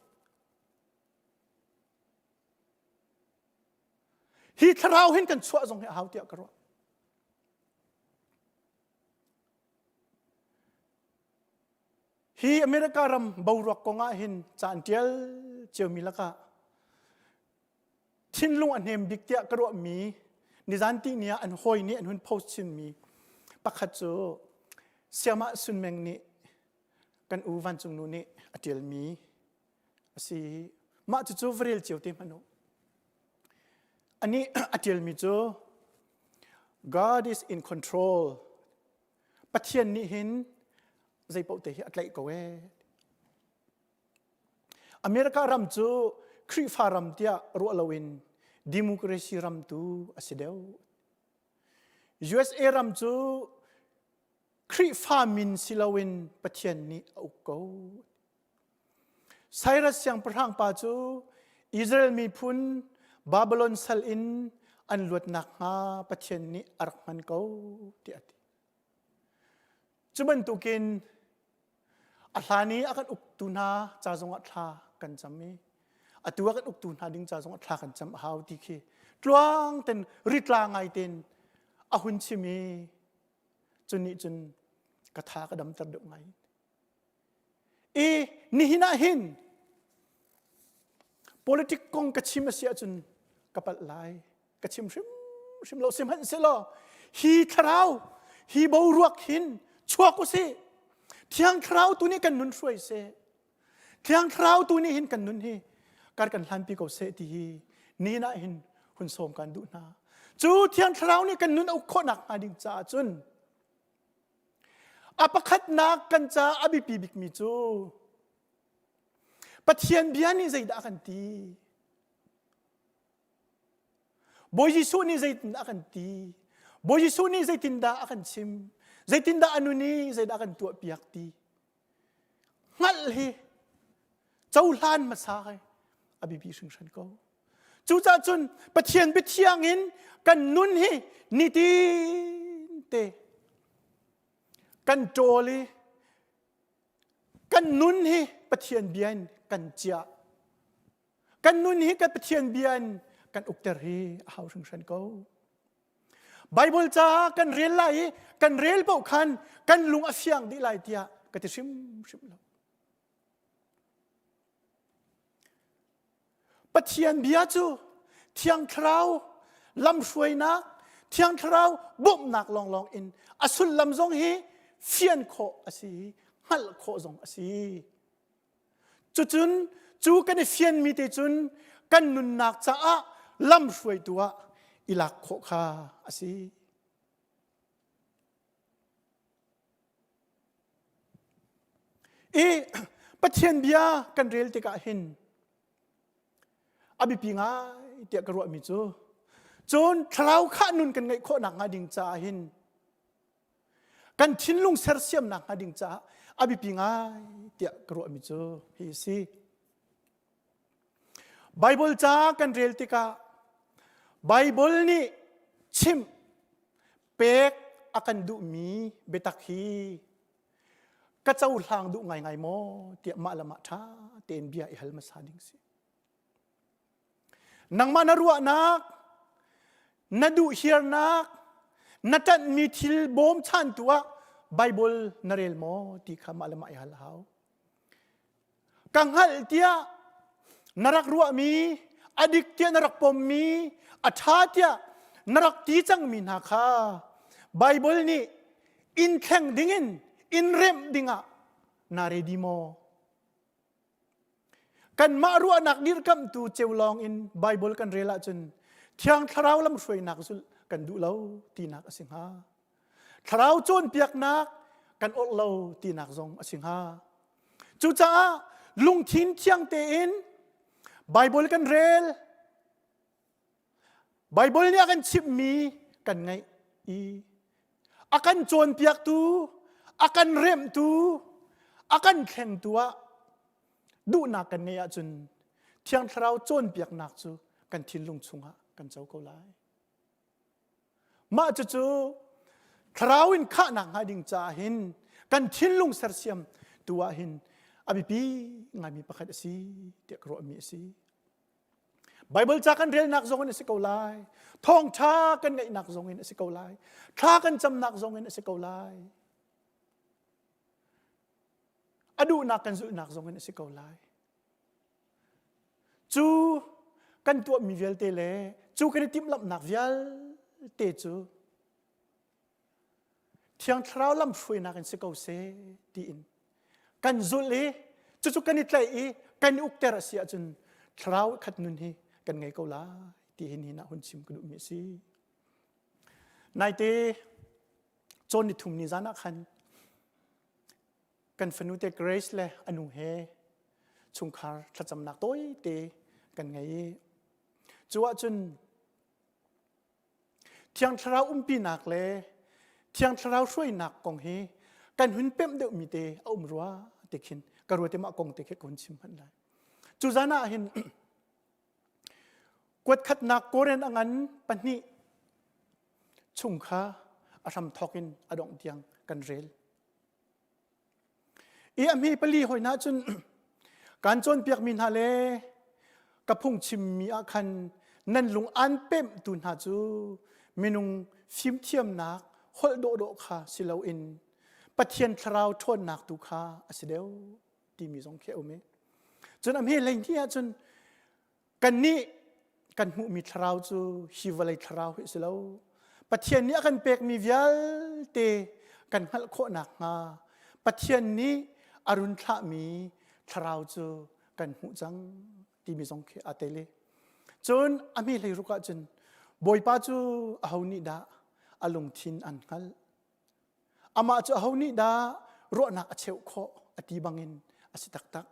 Hi thlarau hin kan chuah zong hi a hau tiah ka ruah. Hi America ram boruak kong ah hin ca an ṭial ciomi lakah thinlung a hnem bik tiah ka ruahmi nizan ti ni ah an hawi nih an hun post chinmi pakhat cu Siamah Sunmeng nih kan u vancung nu nih a ṭialmi a si. Mah cucu va rel cio te hmanh u. Anih a ṭialmi cu God is in control. Pathian nih hin zeipaoh te hi a tlaih ko ee. America ram cu Khrihfa ram tiah ruah loin democracy ram tu a si deuh. USA ram cu Khrihfa min si loin Pathian nih a uk ko. Cyrus siangpahrang pa cu Israel miphun Babylon sal in an luat nakhnga Pathian nih a rak hman ko tiah a ti. Cu bantukin a hlan i a kan uktu hna ca zongah thla kan cam i atu a kan uktu hna ding ca zongah thla kan cam a hau ti khi tluang ten ritla ngai ten a hun chim i cu nih cun ka tha ka damter deuh ngai. I nihin ah hin politic kong ka chim a si ahcun ka palh lai. Ka chim hrimhrim lo sihmanhsehlaw hi thlarau hi boruak hin chuak u sih. Thiang Thlarau tu nih kan nun hruai seh. Thiang Thlarau tu nih hin kan nun hi kar kan hlanpi ko seh ti hi nihin ah hin hun sawm kan duh hna. Cu Thiang Thlarau nih kan nun a uk khawh nakhnga ding caah cun A pakhatnak kan ca a biapi bikmi cu Pathian bia nih zeidah a kan ti? Bawi Jesuh nih zeitindah a kan ti? Bawi Jesuh nih zeitindah a kan chim? Zeitindah a nun i zeidah a kan tuahpiak ti? Hngalh hi. Cohlan hmasa hi a biapi hringhran ko. Cucaah cun Pathian biathiang in kan nun hi nitin te kan ṭawl i kan nun hi Pathian bia in kan ciah. Kan nun hi kan Pathian bia in kan ukter hi a hau hringhran ko. Bible ca kan rel lai i kan rel paoh khan kan lung a fiang dih lai tiah ka ti hrimhrim lo. Pathian bia cu Thiang Thlarau lamhruainak, Thiang Thlarau bawmhnak lawnglawng in a sullam zong hi fian khawh a si i hngalh khawh zong a si. Cucun cu kan i fianmi te cun kan nunnak caah lamhruaitu ah i lak khawh kha a si. I Pathian bia kan rel tikah hin a biapi ngai tiah ka ruahmi cu cun thlarau khah nun kan ngeih khawh nakhnga ding caah hin kan thinlung sersiam nakhnga ding caah a biapi ngai tiah ka ruahmi cu hi a si. Bible ca kan rel tikah Bible nih chimh pek a kan duhmi biatak hi ka cohlang duh ngaingai maw tiah mah le mah ṭha tein bia i hal hmasa ding si. Nangmah na ruahnak, na duh hiarnak, na ṭanhmi thil bawmchantu ah Bible na rel maw ti kha mah le mah i hal a hau. Ka hngalh tiah na rak ruahmi, a dik tiah na rak pommi, a ṭha tiah na rak ti cangmi hna kha Baibal nih in thleng dingin, in remh dingah naa ready maw? Kanmah ruahnak dirkamhtu ceu lawng in Baibal kan rel ahcun Thiang Thlarau lamhruainak zulh kan duh lo tinak a si hnga. Thlarau cawnpiaknak kan orh lo tinak zong a si hnga. Cucaah lungthin thiang tein Baibal kan rel. Baibal nih a kan chimhmi kan ngaih i a kan cawnpiaktu, a kan remhtu, a kan thlengtu ah duhnak kan ngeih ahcun Thiang Thlarau cawnpiaknak cu kan thinlung chungah kan co ko lai. Mah cucu thlarau in khahnak hnga ding caah hin kan thinlung sersiam tu ah hin a biapi ngaimi pakhat a si tiah ka ruahmi a si. Bible ca kan relnak zong in a si ko lai. Thawngṭha kan ngaihnak zong in a si ko lai. Thla kan camnak zong in a si ko lai. A duhnak kan zulhnak zong in a si ko lai. Cu kan tuahmi vialte le cu kan i timhlamhnak vialte cu Thiang Thlarau lamhruainak in si ko seh tiin kan zulh i cucu kan i tlaih i kan i ukter a si ahcun Thlarau khat nun hi kan ngei ko lai ti hin hin ah hun chim ka duhmi a si. Naite cawn ni thum ni zan ah khan kan fanute Grace le a nu he chungkhar thlacamnak tawite kan ngei i cu ahcun Thiang Thlarau umpinak le Thiang Thlarau hruainak kong hi kan hun pemh deuhmi te a um rua ti khin ka ruat i mah kong te khi ka hun chim hmanh lai. Cu zan ah hin kuat khatnak Korean a ngan pahnih chung kha a hramthawk in a dongh tiang kan rel. I a hme pali hoi hna cun kaan cawnpiakmi hna le ka phungchimmi ah khan nan lung aan pemhtu hna cu minung fimthiamnak holh dawhdawh kha si loin Pathian thlarau ṭhawnnak tu kha a si deuh timi zong khi a um i cun a hme hleihnih ah cun Kannih kan hmuhmi thlarau cu hi vawlei thlarau hi a si lo. Pathian nih a kan pekmi vialte kan hngalh khawh nakhnga Pathian nih a run thlahmi thlarau cu kan hmuh cang timi zong khi aa tel i cun a hme hlei ruk ahcun Bawipa cu aho nih dah a lungthin an hngalh amah cu aho nih dah ruahnak a cheuh khawh a ti bangin a si taktak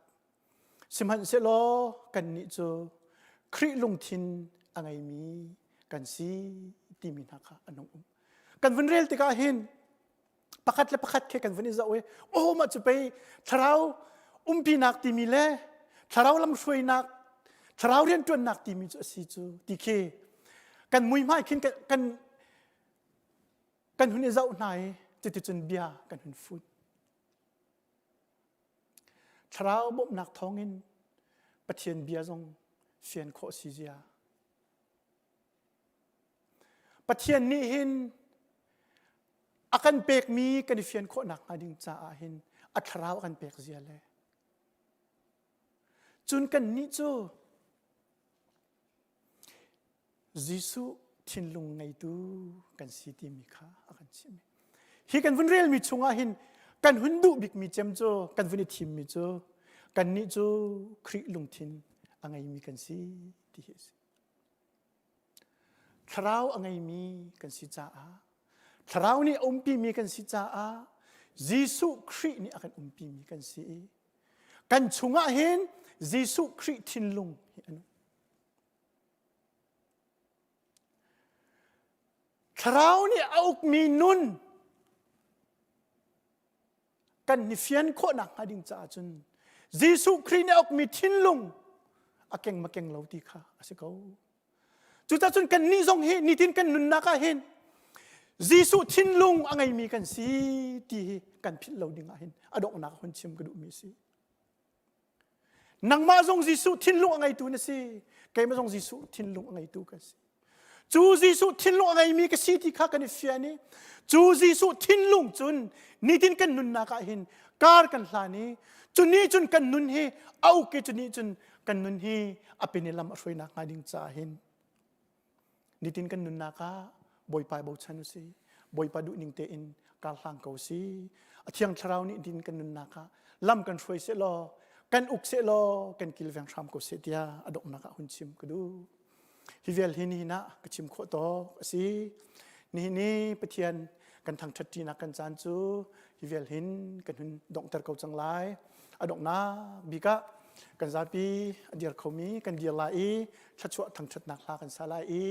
Sihmanhsehlaw kannih cu Khrih lungthin a ngeimi kan si timi hna kha an hung um. Kan vun rel tikah hin pakhat le pakhat khi kan vun i zoh i oh mah cu pei thlarau umpinak timi le Thlarau lamhruainak, thlarau rianṭuannak timi cu a si cu ti khi kan muihmai khin kan, kan, kan hun i zoh hna i cuticun bia kan hun fut. Thlarau bawmhnak thawngin Pathian bia zong fian khawh si zia. Pathian nih hin a kan pekmi kan i fian khawh nakhnga ding caah hin a thlarau a kan pek zia le cun kannih cu Jesuh thinlung ngeitu kan si timi kha a kan chimh. Hi kan vun relmi chungah hin kan hun duh bikmi cem cu kan vun i thimmi cu kannih cu Khrih lungthin a ngeimi kan si ti hi a si. Thlarau a ngeimi kan si caah Thlarau nih a umpimi kan si caah Jesuh Khrih nih a kan umpimi kan si i kan chungah hin Jesuh Khrih thinlung hi a nung. Thlarau nih a ukmi nun kan ni fian khawhnak hnga ding caah cun Jesuh Khrih nih a ukmi thinlung a keng ma keng lo ti kha a si ko. Cucaah cun kannih zong hi nitin kan nunnak ah hin Jesuh thinlung a ngeimi kan si ti hi kan philh lo ding ah hin a donghnak hun chim ka duhmi a si. Nangmah zong Jesuh thinlung a ngeitu na si. Keimah zong Jesuh thinlung a ngeitu ka si. Cu Jesuh thinlung a ngeimi ka si ti kha kan i fian i cu Jesuh thinlung cun nitin kan nunnak ah hin kar kan hlan i cu ni cun kan nun hi a uk i cu ni cun kan nun hi a pin i lam a hruainak hnga ding caah hin Nitin kan nunnak ah Bawipa i bochan u si. Bawipa duhning tein kar hlang ko si. A thiang thlarau nih din kan nunnak ah lam kan hruai seh law, kan uk seh law, kan kilveng hram ko seh tiah a donghnak ah hun chim ka duh. Hi vial hi nihin ah ka chim khawh tawk a si. Nihin i Pathian kan thangṭhat ṭinak kan caan cu hi vial hin kan hun donghter ko cang lai. A donghnak bik ah kan zapi a dir khomi kan dir lai i thluachuah thangṭhatnak hla kan sa lai i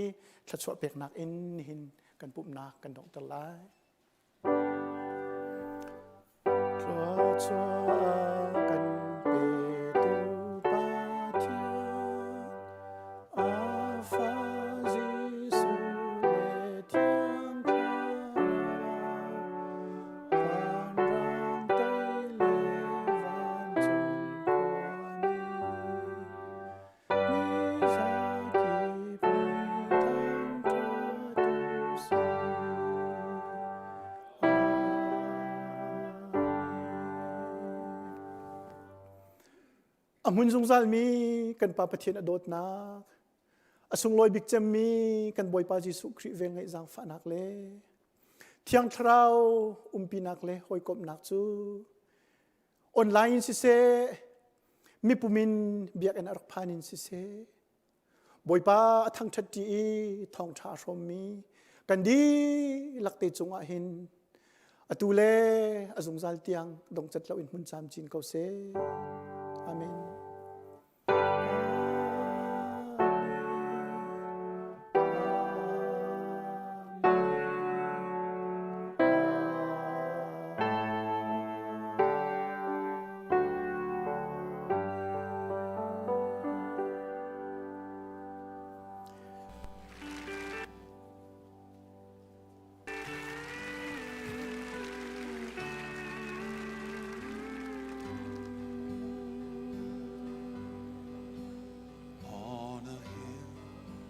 thluachuah peknak in nihin kan pumhnak kan donghter lai. Thluachuah kan petu Pathian, a Fa Jesuh le Thiang Thlarau, vanrang tei le vancung khuami, mi zakip nih thangṭhat u sih. A hmun zungzalmi kan Pa Pathian a dawtnak, a sunglawi bik cemmi kan Bawipa Jesuh Khrih velngeih zaangfahnak le Thiang Thlarau umpinak le hawikomhnak cu online in siseh, mipum in biakinn a rak phan in siseh, Bawipa a thangṭhat ṭi i thawngṭha a hrawmmi kan dihlak te cungah hin atu le a zungzal tiang dongcat loin hmun camcin ko seh. Amen.